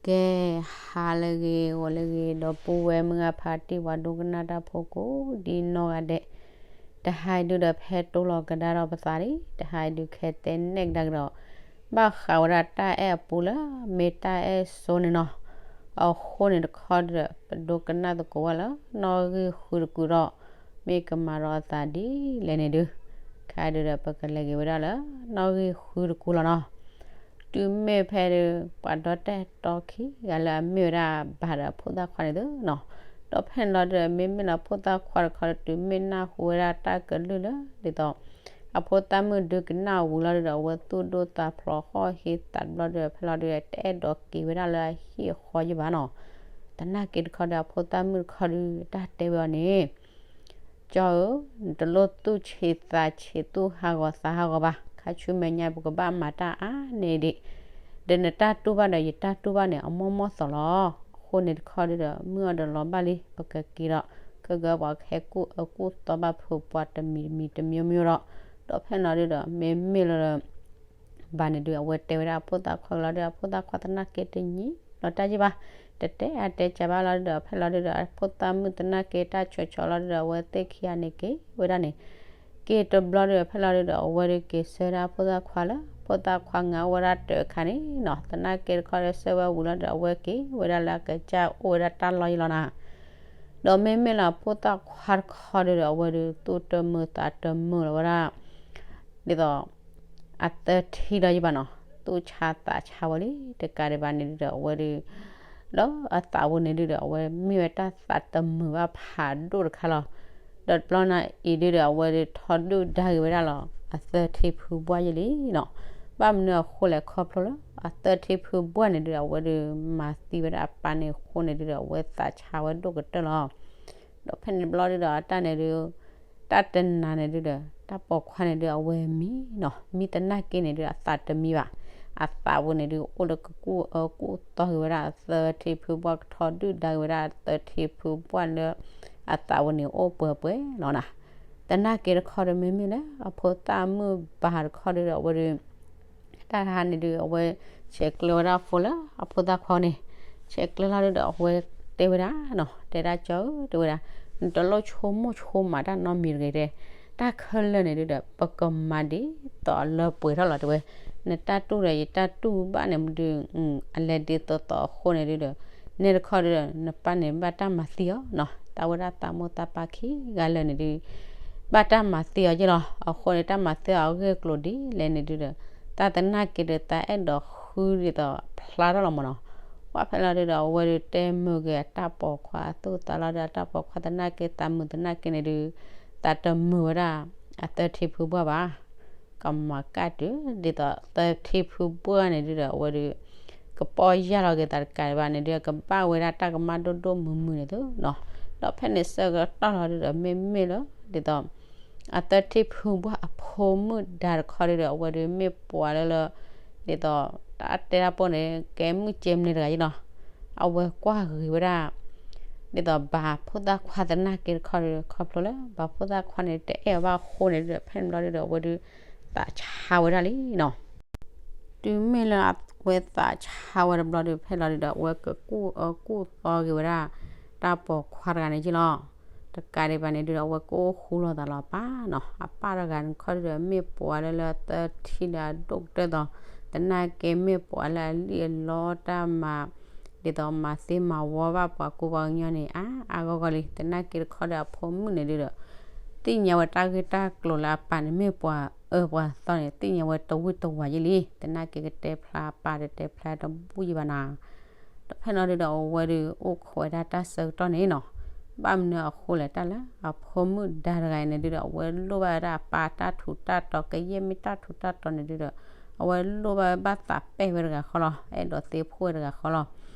ကဲ, ဟါလၢအဂ့ၤ ဂီၤလၢအဂ့ၤ ဒီပုၢ်ဝဲၢ်မုၢ်ဂၤဖါတံၢ် ပှၤဒိကနၣ်တၢ်ဖိကိးဒ်နီၢ်ဂၤဒဲး, တဟါအံၤဒုဒီး ဖဲတိလီၤကဒါဒီးပသးလံ, တဟါအံၤဒု ခဲတဲနဲၣ်ကဒါကဒီး ဘၣ်ဃးဝဲဒၣ်တၢ်အဲၣ်အပူလၢ မ့ၢ်တၢ်အဲၣ်စိန့ၣ်နီၤ. အဃိန့ၣ်တခီဒုဒီး ပဒိကနၣ်သကိးဝဲလၢ နီၣ်ဂံၢ်ဃုတကူဒီး မ့ၢ်ကမၤဒီးအသးဒ်လဲၣ်န့ၣ်ဒု, ခဲဒုဒီး ပကလဲၤက့ၤဝဲဒၣ်လၢ နီၣ်ဂံၢ်ဃုတကူလီၤနီၤ. တုၤမ့ၢ်ဖဲဒု ပှၤဒီတဲာ်တီခံဂၤလၢအမ့ၢ်ဝဲဒၣ်ဘၣ်ဒီးအဖိသၣ်ခွါန့ၣ်သုနီၤ, ဒီးဖဲန့ၣ်လီၤဒုဒီး မ့မ့ၢ်လၢအဖိသၣ်ခွါတခီဒီး တုၤမ့ၢ်နၢ်ဟူဝဲဒၣ်တၢ်ကလုၢ်လၢ ဒ်သိး အဖိသၣ်မုၣ်ဒုကနၣ်ဝံၤလီၤဒုဒီး အဝဲသူၣ်ဒိၣ်သးဖျိး ဟီၣ်ဟ့သးတဘျီဒုဒီး ဖဲလီၤဒုဒီး တအဲၣ်ဒိးက့ၤဝဲဒၣ်လၢအဟံၣ်အဃီယဘၣ်နီၤ. သနာ်က့တခီဒီး အဖိသၣ်မုၣ်တခီဒု တၢ်တဲဝဲအီၤန့ၣ် ကၠီဧၢ, နတလိၣ်သူၣ်ဆံးသးဆံး သူၣ်ဟးဂီၤသးဟးဂီၤဘၣ်. ခါဆူမဲာ်ညါ ပကဘၣ်မၤတၢ်အါန့ၢ်ဒံး, ဒီးနတၢ်တူၢ်ဘၣ်ဒီး ယတၢ်တူၢ်ဘၣ်န့ၣ် အမိၢ်မိၢ်သီးလီၤ. အဃိန့ၣ်တခီဒုဒီး မုၢ်အီၤဒီးလီၤဘၣ်လံ, ပကက့ၤဒီး ကဂၢၤပှၤကဟဲကူၣ်အၢကူၣ်သီဘၣ်ဖုးပှၤတမံၤတမံၤတမျိုးမျိုးဒီး, ဒီးဖဲန့ၣ်လီၤဒုဒီး မ့မ့ၢ်လၢ ဘၣ်န့ၣ်ဒု အဝဲတဲဝဲဒၣ်အဖိသၣ်ခွါလီၤဒုဒီး အဖိသၣ်ခွါသနာ်က့တညီလီၤတၢ်ယံၢ်ဘၣ်, တတဲအါတဲစှၤဘၣ်လီၤဒုဒီး ဖဲလီၤဒုဒီး အဖိသၣ်မုၣ်သနာ်က့တၢ်ဆိးဆိးလီၤဒုဒီး အဝဲသ့ၣ်ခံဂၤန့ၣ်က့ၤဝဲဒၣ်န့ၣ်, က့ၤတဘျီဒုဒီး ဖဲလီၤဒုဒီး အဝဲဒုက့ၤဆှၢဒၣ်အဖိသၣ်ခွါလၢ ဖိသၣ်ခွါငါအိၣ်ဝဲဒၣ်တၢးအခါန့ၣ်နီၤ. သနာ်က့တခီဒီး ဆှၢဝဲဝံၤလီၤဒုဒီး အဝဲက့ၤဝဲဒၣ်လၢအကစၢ်အိၣ်ဝဲဒၣ်တၢ်လီၢ်ယံၢ်လီၤနီၤ. ဒီးမ့မ့ၢ်လၢအဖိသၣ်ခွါတခီဒုဒီး အဝဲဒု သူၣ်တမုာ်သးတမုာ်လီၤဝဲဒၣ် ဒ်သိး အသၢထံလီၤယံၢ်ဘၣ်နီၤ, သူၣ်ဆါသးဆါဝဲလံ. တကးဒံးဘၣ်န့ၣ်ဒုဒီး အဝဲဒု လၢအသးပူၤန့ၣ်ဒုဒီး အဝဲမ့ၢ်ဝဲတၢ်သးတမုာ်ဘၣ်ဖးဒိၣ်တခါလီၤ. ဒီးတဘျီန့ၣ်အံၤဒုဒီး အဝဲဒုထီဒုၣ်ဒါက့ၤဝဲဒၣ်လီၤ အသၢထံဖုဘှၣ်ယံၢ်လံနီၤ. ဘၣ်မနုၤအဃိလဲၣ် ခီဖျိလၢ အသၢထံဖုဘှၣ်န့ၣ်ဒုဒီး အဝဲဒုမၤသံဝဲဒၣ်အပၢ်န့ၣ်အဃိန့ၣ်ဒုဒီး အဝဲသးဆါဝဲဒိၣ်ကတၢၢ်လီၤ. ဒီးဖဲန့ၣ်တဘျီဒုဒီး အတၢ်န့ၣ်ဒု တၢ်တနၤန့ၣ်ဒုဒီး တၢ်ပိာ်ခွါန့ၣ်ဒု အဝဲမံနီၤ, မံသနာ်က့န့ၣ်ဒု အသးတမံဘၣ်. အသးပူၤန့ၣ်ဒု အိၣ်လၢကကူၣ်အၢကူၣ်သီက့ၤဝဲဒၣ် အသၢထံဖုဘှၣ် ကထီဒုၣ်ဒါက့ၤဝဲဒၣ် အသၢထံဖုဘှၣ်လၢ အသးပူၤန့ၣ်အိၣ်ပှဲၤပှဲၤလီၤနီၤ. သနာ်က့တခီဒီး မ့မ့ၢ်လၢအဖိသၣ်မုၣ်ဘၣ်တခီဒုဒီး အဝဲဒု တၢ်တဟါန့ၣ်ဒု အဝဲဆဲးကျၢဝဲဒၣ်ဖိလၢ အဖိသၣ်ခွါန့ၣ်, ဆဲးကျၢလီၤဒုဒီး အဝဲတဲဝဲဒၣ်နီၤ, တဲဒၣ်ကၠီဧၢ တဲဝဲဒၣ်, နတလိၣ်ဆိကမိၣ်ဆိကမးတၢ်နီတမံၤတဂ့ၤတဲ, တၢ်ခဲလၢာ်န့ၣ်ဒုဒီး ပကမၤဒ်သိးအလၢပှဲၤထီၣ်လီၤတဲဝဲ, နတၢ်တူၢ်ဒီးယတၢ်တူၢ်ဘၣ်န့ၣ်ဒု အလဲၤဒ်သိးသိးအဃိန့ၣ်ဒုဒီး နဲတခီဒုဒီး နပၢ်န့ၣ်ဘၣ်တၢ်မၤသံအီၤနီၤ, တၢ်ဝဲဒၣ်သးမိၢ်သးပၢ်ခံဂၤလၢာ်န့ၣ်ဒု ဘၣ်တၢ်မၤသံအီၤယ့ၢ်လီၤ. အဃိန့ၣ် တၢ်မၤသံအီၤအဂ့ၢ်အကျိၤဒ်လဲၣ်န့ၣ်ဒုဒီး တၢ်သနာ်က့ဒီး သးအဲၣ်ဒိးဃုဒ်သိးဖျါထီၣ်လီၤမးနီၤ. ပှၢ်ဖဲလီၤဒုဒီး အဝဲဒုတဲမုာ်က့ၤအတၢ်ပိာ်ခွါအသူၣ်အသးလီၤဒု အတၢ်ပိာ်ခွါသနာ်က့ သးမုာ်သနာ်က့န့ၣ်ဒု သးတမုာ်ဝဲဒၣ် အသၢထံဖုဘှၣ်ဘၣ် ကမၤကၣ်တုၤ ဒ်သိးသၢထံဖုဘှၣ်န့ၣ်ဒုဒီး အဝဲဒု ကပီၢ်ယၢ်လီၤက့ၤသးတကးဒံးဘၣ်န့ၣ်ဒု ကဘၣ်ဝဲဒၣ်တၢ်ကမၣ်ဒိၣ်ဒိၣ်မုၢ်မုၢ်န့ၣ်သုနီၤ. ဒီးဖဲန့ၣ်ဆၢကတီၢ်လီၤဒုဒီး မ့မ့ၢ်လၢ ဒ်သိး အသၢထံဖုဘှၣ်အဖိမုၣ်ဒါတခီဒုဒီး အဝဲဒုမ့ၢ်ပှၤလၢလၢ ဒ်သိး တၢ်တဲတၢ်ပိၢ်န့ၣ် ကဲမုၢ်ကဲမနုၤတဂၤယ့ၢ်နီၤ. အဝဲကွၢ်ဂ့ၤဝဲဒၣ် ဒ်သိးဘၣ်ဖိသၣ်ခွါသနာ်က့တခီဒု ခီဖျိလၢ ဘၣ်ဖိသၣ်ခွါန့ၣ် တအဲၣ်အီၤဘၣ်အဃိန့ၣ်ဒုဒီး ဖဲန့ၣ်ဘျီဒုဒီး အဝဲဒု သးဆါဝဲဒၣ်လံနီၤ. တုၤမ့ၢ်လၢအဝဲသးဆါဝဲတဘျီဒု ဖဲလီၤဒုဒီး အဝဲကကူၣ်အၢကူၣ်သီက့ၤဝဲဒၣ် တၢ်ပိာ်ခွါတဂၤန့ၣ်ယ့ၢ်လီၤ. တကးဒံးဘၣ်န့ၣ်ဒုဒီး အဝဲကအိၣ်ဃူလိာ်သးလီၤအပၢ်နီၤ. အပၢ်တဂၤန့ၣ်တခီဒုဒီး မ့ၢ်ပှၤလၢလၢသၢထံလၢအဒိၣ်ကတၢၢ်သိး သနာ်က့မ့ၢ်ပှၤလၢအလံၣ်အလီတၢ်မၤ ဒ်သိးမၤသ့မၤဝီဘၣ်ပှၤကူပှၤကညီန့ၣ် အါအါဂီၢ်ဂီၢ်လံ. သနာ်က့တခီဒီး အဖိမုၣ်န့ၣ်ဒုဒီး သ့ၣ်ညါဝဲတၢ်ဂ့ၢ်တၢ်ကျိၤလၢအပၢ်န့ၣ် မ့ၢ်ပှၤအၢပှၤသီန့ၣ် သ့ၣ်ညါဝဲတဝံၣ်တဝါယ့ၢ်လံ. သနာ်က့ကတဲဖျါအပၢ်ဒီးတဲဖျါတဘူၣ်ယံၢ်ဘၣ်နၤ. ဒီးဖဲန့ၣ်ဒုဒီး အဝဲဒု အိၣ်ခိးဝဲဒၣ်တၢ်ဆၢကတီၢ်န့ၣ်နီၤ. ဘၣ်မနုၤအဃိလဲၣ် တၢ်လၢအဖိမုၣ်ဒါတဂၤအံၤန့ၣ်ဒုဒီး အဝဲလိၣ်ဘၣ်ဝဲဒၣ်အပၢ်တၢ်ထူးတၢ်တီၤ ကယဲၢ်မ့ၢ်တၢ်ထူးတၢ်တီၤန့ၣ်ဒုဒီး အဝဲလိၣ်ဘၣ်ဝဲဘၣ်သးပဲၢ်ဝဲတဂၤဃီလီၤ. အဲၣ်ဒိးသ့ဖိဝဲတဂၤဃီလီၤ.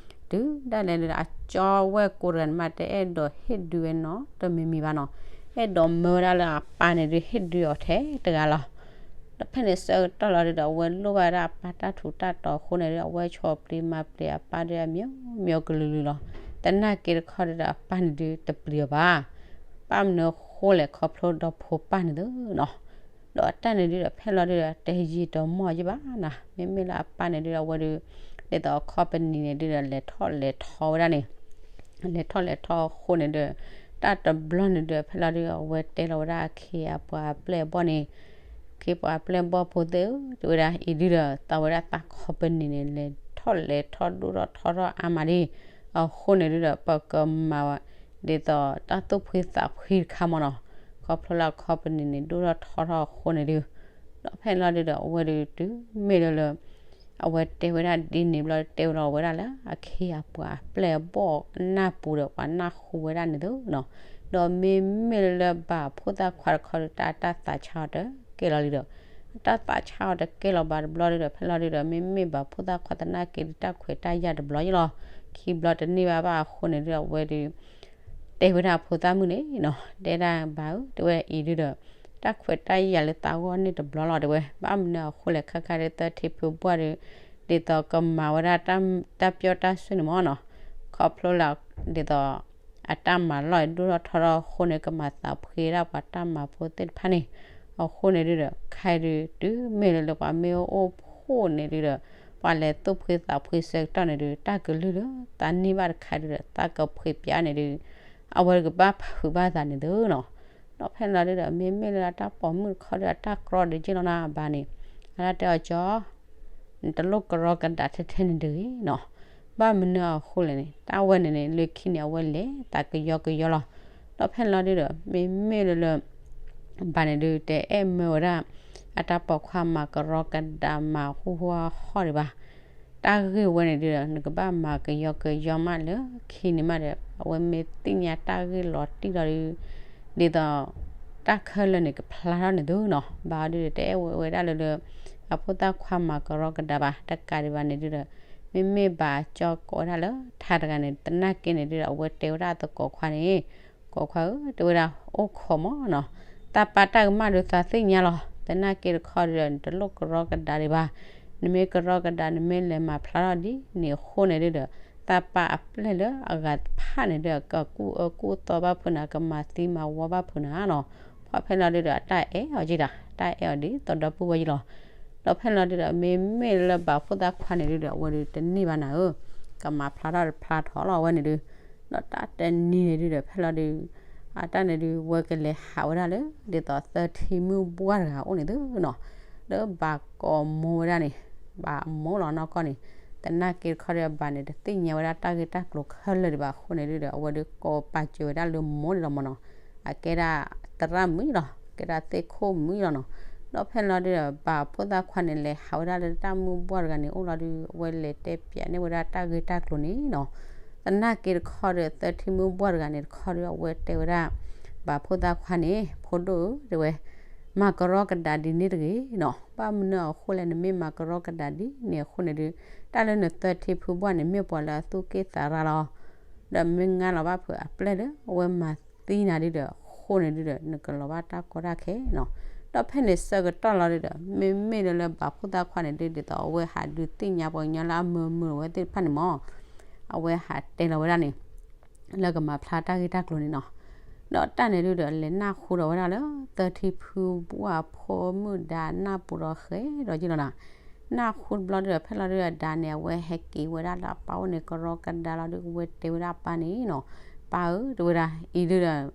တုၤဒၣ်လဲာ်ဒုဒီး အကၠီဝဲၢ်ကိးတဂၤန့ၣ်မး တအဲၣ်ဒိးဟ့ၣ်ဒုးဝဲနီတမံၤမံၤဘၣ်နီၤ. အဲၣ်ဒိးမၢဝဲဒၣ်လၢအပၢ်န့ၣ်ဒု ဟ့ၣ်ဒုးအီၤထဲတဂၤလီၤ. ဒီးဖဲန့ၣ်ဆၢကတီၢ်လီၤဒုဒီး အဝဲလိၣ်ဘၣ်ဝဲဒၣ်အပၢ်တၢ်ထူးတၢ်တီၤအဃိန့ၣ်ဒု အဝဲဆီၣ်ပျံၤမၤပျံၤအပၢ်ဒုအမျိုးမျိုးကလုာ်လုာ်လီၤ. သနာ်က့တခီဒုဒီး အပၢ်န့ၣ်ဒုတပျံၤအီၤဘၣ်. ဘၣ်မနုၤအဃိလဲၣ် ခီဖျိဒီးဖိပၢ်န့ၣ်သုနီၤ. ဒီးအတၢ်န့ၣ်ဒုဒီး ဖဲလီၤဒုဒီး တယံာ်တမီၢ်ယံၢ်ဘၣ်နၤ. မ့မ့ၢ်လၢအပၢ်န့ၣ်ဒုဒီး အဝဲဒု ဒ်သိးအခီပနံၣ်န့ၣ်ဒုဒီး လဲၤထီၣ်လဲၤထီဝဲဒၣ်န့ၣ် လဲၤထီၣ်လဲၤထီအဃိန့ၣ်ဒီး တၢ်တဘျီန့ၣ်ဒီး ဖဲလီၤဒု အဝဲတဲလီၤဝဲဒၣ်အခ့အပှၤအပျဲၢ်အဘီၣ်န့ၣ် အခ့အပှၤအပျဲၢ်အဘီၣ်ဖိသ့ၣ်ဧၢ တဲဝဲဒၣ် အံၤဒုဒီး သးဝဲဒၣ်သးခီပနံၣ်န့ၣ် လဲၤထီၣ်လဲၤထီဒိၣ်ထီၣ်ထီထီၣ်အါမးဒ် အဃိန့ၣ်ဒုဒီး ပကမၤ ဒ်သိးတၢ်သူၣ်ဖှံသးဖှံတခါမ့ၢ်နီၤ, ခီဖျိလၢအခီပနံၣ်န့ၣ် ဒိၣ်ထီၣ်ထီထီၣ်အဃိန့ၣ်ဒု ဒီးဖဲလီၤဒုဒီး အဝဲဒုတုၤမ့ၢ်လၢလၢ အဝဲတဲဝဲဒၣ်ဒ်န့ၣ်ဘျီ တဲဝဲလီၤဝဲဒၣ်လၢ အခ့အပှၤအပျဲၢ်အဘီၣ်နၢ်ပူၤဒီး ပှၤနၢ်ဟူဝဲဒၣ်န့ၣ်သုနီၤ, ဒီးမ့မ့ၢ်လၢလၢဘၣ်ဖိသၣ်ခွါတခီဒီး တၢ်တၢ်သးဆါအီၤတကဲလီၤလံဒီး တၢ်သးဆါအီၤတကဲလီၤဘၣ်တဘျီဒုဒီး ဖဲလီၤဒုဒီး မ့မ့ၢ်ဘၣ်ဖိသၣ်ခွါသနာ်က့ဒု တၢ်ခွဲးတၢ်ယာ်တဘျီယလီၤ, ခံဘျီတန့ၢ်ဘၣ်ဘၣ်အဃိန့ၣ်ဒုဒီး အဝဲဒု တဲဝဲဒၣ်အဖိသၣ်မုၣ်န့ၣ်နီၤ, တဲဒၣ်ဘၣ်ဧၢ တဲဝဲအံၤဒုဒီး တၢ်ခွဲးတၢ်ယာ်လၢသးဂီၢ်န့ၣ်တဘျီလီၤ တဲဝဲ, ဘၣ်မနုၤအဃိလဲၣ် ခါခါဒု သၢထံဖုဘှၢ်ဒု ဒ်သိးကမၤဝဲဒၣ်တၢ်ပျီတၢ်ဆှၢန့ၣ်မ့ၢ်နီၤ, ခီဖျိလၢ ဒ်သိး အတၢ်မၤလီၢ်ဒိၣ်ထီၣ်ထီထီၣ်အဃိန့ၣ် ကမၤသးဖှံဒၣ်ပှၤတၢ်မၤဖိသ့ၣ်တဖၣ်န့ၣ်, အဃိန့ၣ်ဒုဒီး ခဲအံၤဒု တုၤမ့ၢ်လၢလၢပှၤမ့ၢ်အိၣ်ဖှိၣ်န့ၣ်ဒုဒီး ပှၤလဲၤသူၣ်ဖှံသးဖှံဆၢကတီၢ်န့ၣ်ဒု တၢ်ကလုၢ်လၢသးန့ၢ်ဘၣ်တခါဒုဒီး သးကဖှံပၠးန့ၣ်ဒု အဝဲကဘၣ်ဖုးဘၣ်သးန့ၣ်သုနီၤ, ဒီးဖဲန့ၣ်လီၤဒုဒီး မ့မ့ၢ်လၢအတၢ်ပိာ်မုၣ်တခီဒီး အတၢ်ကြီဒုးက့ၢ်လီၤနၤအဘၣ်န့ၣ်, အတၢ်တဲအီၤကၠီ နတလိၣ်ကရီကဒါထဲထဲန့ၣ်တဂ့ၤနီၤ, ဘၣ်မနုၤအဃိလဲၣ်န့ၣ် တၢ်ဝဲန့ၣ်န့ၣ် လၢခံန့ၣ် အဝဲလဲၤသးကယီကယီလီၤ, ဒီးဖဲန့ၣ်လီၤဒုဒီး မ့မ့ၢ်လၢလၢ ဘၣ်န့ၣ်ဒု တအဲၣ်မၢဝဲဒၣ် အတၢ်ပိာ်ခွါမၤကရီကဒါမၤဟူဟူဟီၣ်ဒံးဘၣ်, တၢ်ဂ့ၢ်ဝဲန့ၣ်ဒုဒီး နကဘၣ်မၤကယီကယီမးလၢခံန့ၣ်မးဒီး အဝဲမ့ၢ်သ့ၣ်ညါတၢ်ဂ့ၢ်လီၤတံၢ်လီၤဒု ဒ်သိး တၢ်ခဲလၢာ်န့ၣ်ကဖျါထီၣ်န့ၣ်သုနီၤ, ဘၣ်အီၤဒုဒီး တအဲၣ်ဝဲဒၣ်လၢလၢ အဖိသၣ်ခွါမၤကရီကဒါဘၣ် တကးဒံးဘၣ်န့ၣ်ဒုဒီး မ့မ့ၢ်ဘၣ်ကၠီကိးဝဲဒၣ်လၢထါတဂၤန့ၣ် သနာ်က့န့ၣ်ဒုဒီး အဝဲတဲဝဲဒၣ်သကိးခွါန့ၣ် ကိးခွါဧၢ တဲဝဲဒၣ်အိၣ်ခိးမးနီၤ, သးပၢ်တၢ်ကမၣ်ဒုးသးသ့ၣ်ညါလီၤ, သနာ်က့တခီဒုဒီး နတလိၣ်ကရီကဒါဒံးဘၣ်, နမ့ၢ်ကရီကဒါ နမ့ၢ်လဲၤမၤဖျါထီၣ်ဒ်န့ၣ်အဃိန့ၣ်ဒုဒီး သးပၢ်အပျဲၢ်လၢအဂၤတဖၣ်န့ၣ်ဒု ကကူၣ်အၢကူၣ်သီဘၣ်ဖုးနၤ ကမၤသံမၤဝီဘၣ်ဖုးနၤနီၤ, ဖဲဖဲန့ၣ်လီၤဒုဒီး အတၢ်အဲၣ်အီၤက့ၤတၢ် တၢ်အဲၣ်အီၤဒ်သိးဒီပုၢ်ဝဲၢ်က့ၤလီၤ, ဒီးဖဲန့ၣ်လီၤဒုဒီး မ့မ့ၢ်လၢဘၣ်ဖိသၣ်ခွါန့ၣ်ဒုဒီး အဝဲဒုတန့ၢ်ဘၣ်နၤဧၢ, ကမၤဖျါထီၣ်တဖျါထီၣ်လီၤအဝဲန့ၣ်ဒု ဒီးတၢ်တနံၤန့ၣ်ဒုဒီး ဖဲလီၤဒု အတၢ်န့ၣ်ဒု ဝဲကလဲၤဟးဝဲဒၣ်လၢ ဒ်သိးသၢထံမုၢ်ဘှၢ်တဂၤအိၣ်န့ၣ်သုနီၤ, လၢဘၣ်ကိးမိၢ်ဝဲဒၣ်န့ၣ်, ဘၣ်မိၢ်လီၤနီၢ်ကီၢ်န့ၣ်, သနာ်က့တခီဒီးဘၣ်န့ၣ် တသ့ၣ်ညါဝဲဒၣ်တၢ်ဂ့ၢ်တၢ်ကျိၤခဲလၢာ်ဒံးဘၣ်အဃိန့ၣ်ဒုဒီး အဝဲဒုကိးပာ်စၢၤဝဲဒၣ်လၢမိၢ်န့ၣ်လီၤမးနီၤ, အကဲဒၣ်သရၣ်မုၣ်လီၤ, ကဲဒၣ်သ့ၣ်ခိၣ်မုၣ်လီၤနီၤ, ဒီးဖဲန့ၣ်လီၤဒုဒီး ဘၣ်ဖိသၣ်ခွါန့ၣ် လဲၤဟးဝဲဒၣ်လၢတၢ်မုၢ်ဘှၢ်တဂၤန့ၣ်အိၣ်လီၤဒု အဝဲလဲၤတဲပၠးန့ၢ်ဝဲဒၣ်တၢ်ဂ့ၢ်တၢ်ကျိၤန့ၣ်နီၤ, သနာ်က့တခီဒီး သၢထံမုၢ်ဘှၢ်တဂၤန့ၣ်တခီဒီး အဝဲတဲဝဲဒၣ် ဘၣ်ဖိသၣ်ခွါန့ၣ် ဖိဒိၣ်ဧၢ တဲဝဲ မၤကရီကဒါဒ်န့ၣ်တဂ့ၤနီၤ, ဘၣ်မနုၤအဃိလဲၣ် နမ့ၢ်မၤကရီကဒါဒ်န့ၣ်အဃိန့ၣ်ဒု တၢ်လၢနသၢထံဖုဘှၢ်န့ၣ် မ့ၢ်ပှၤလၢအသူၣ်က့ၣ်သးရၢလီၤ, ဒီးမ့ၢ်ငါလီၤဘၣ်ဖုးအပျဲၢ်လၢအဝဲမၤသံနၤဒုဒီး အဃိန့ၣ်ဒုဒီး နကလီၤဘၣ်တၢ်ကီတၢ်ခဲနီၤ, ဒီးဖဲန့ၣ်ဆၢကတီၢ်လီၤဒုဒီး မ့မ့ၢ်လၢလၢဘၣ်ဖိသၣ်ခွါန့ၣ်ဒု ဒ်သိးအဝဲဟးဒုးသ့ၣ်ညါပှၤကညီလၢအမၢမုာ်ဝဲသ့ၣ်တဖၣ်န့ၣ်မး အဝဲဟးတဲလီၤဝဲဒၣ်န့ၣ် လၢကမၤဖျါတၢ်ဂ့ၢ်တၢ်ကျိၤန့ၣ်နီၤ, ဒီးတၢ်န့ၣ်ဒုဒီး လဲၤနၢ်ဟူဒီးဝဲဒၣ်လၢ သၢထံဖုဘှၢ်ဖိမုၣ်ဒါနၢ်ပူၤဒီးဃဲဒီးက့ၤလီၤနီၤ, နၢ်ဟူတဘျီဒုဒီး ဖဲလီၤဒုဒီး ဒါန့ၣ် အဝဲဟဲက့ၤဝဲဒၣ်လၢအပၢ်အိၣ်န့ၣ် ကရီကဒါလီၤဒု အဝဲတဲဝဲဒၣ်အပၢ်န့ၣ်နီၤ, ပၢ်ဧၢ တဲဝဲဒၣ် အံၤဒုဒီး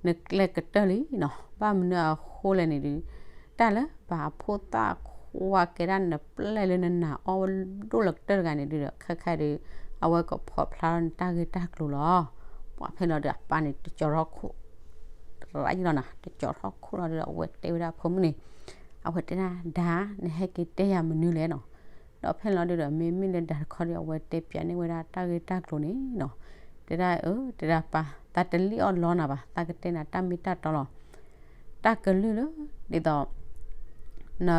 နကျဲကတၢၢ်လံနီၤ, ဘၣ်မနုၤအဃိလဲၣ်န့ၣ်ဒု တၢ်လၢဘၣ်ဖိသၣ်ခွါကဲဒၣ်နပျဲၢ်လၢနနာ်အီၣ်ဒိၣ်လၢကတၢၢ်တဂၤန့ၣ်ဒုဒီး ခဲခါဒု အဝဲကဖီၣ်ဖျါထီၣ်နတၢ်ဂ့ၢ်တၢ်ကျိၤလီၤ, ပှၤဖဲလီၤဒုး အပၢ်န့ၣ် တကၠီၤထီၣ်ခိၣ် ရးယလီၤနၤ တကၠီၤထီၣ်ခိၣ်လီၤဒုဒီး အဝဲတဲဝဲဒၣ်ဖိမုၣ်န့ၣ်, အဝဲတဲဒၣ် ဒါ နဟဲက့ၤတဲယၤမနုၤလဲၣ်နီၤ, ဒီးဖဲလီၤဒုဒီး မ့မ့ၢ်လၢဒါတခီဒီး အဝဲတဲပၠးန့ၢ်ဝဲဒၣ်တၢ်ဂ့ၢ်တၢ်ကျိၤန့ၣ်နီၤ, တဲဒၣ်အၢ တဲဒၣ်ပၢ် သးတလံၣ်အီၣ်လီနၤဘၣ် သးကတဲနၤတၢ်မ့ၢ်တၢ်တီလီၤ, တၢ်ကလုၢ်လၢ ဒ်သိး န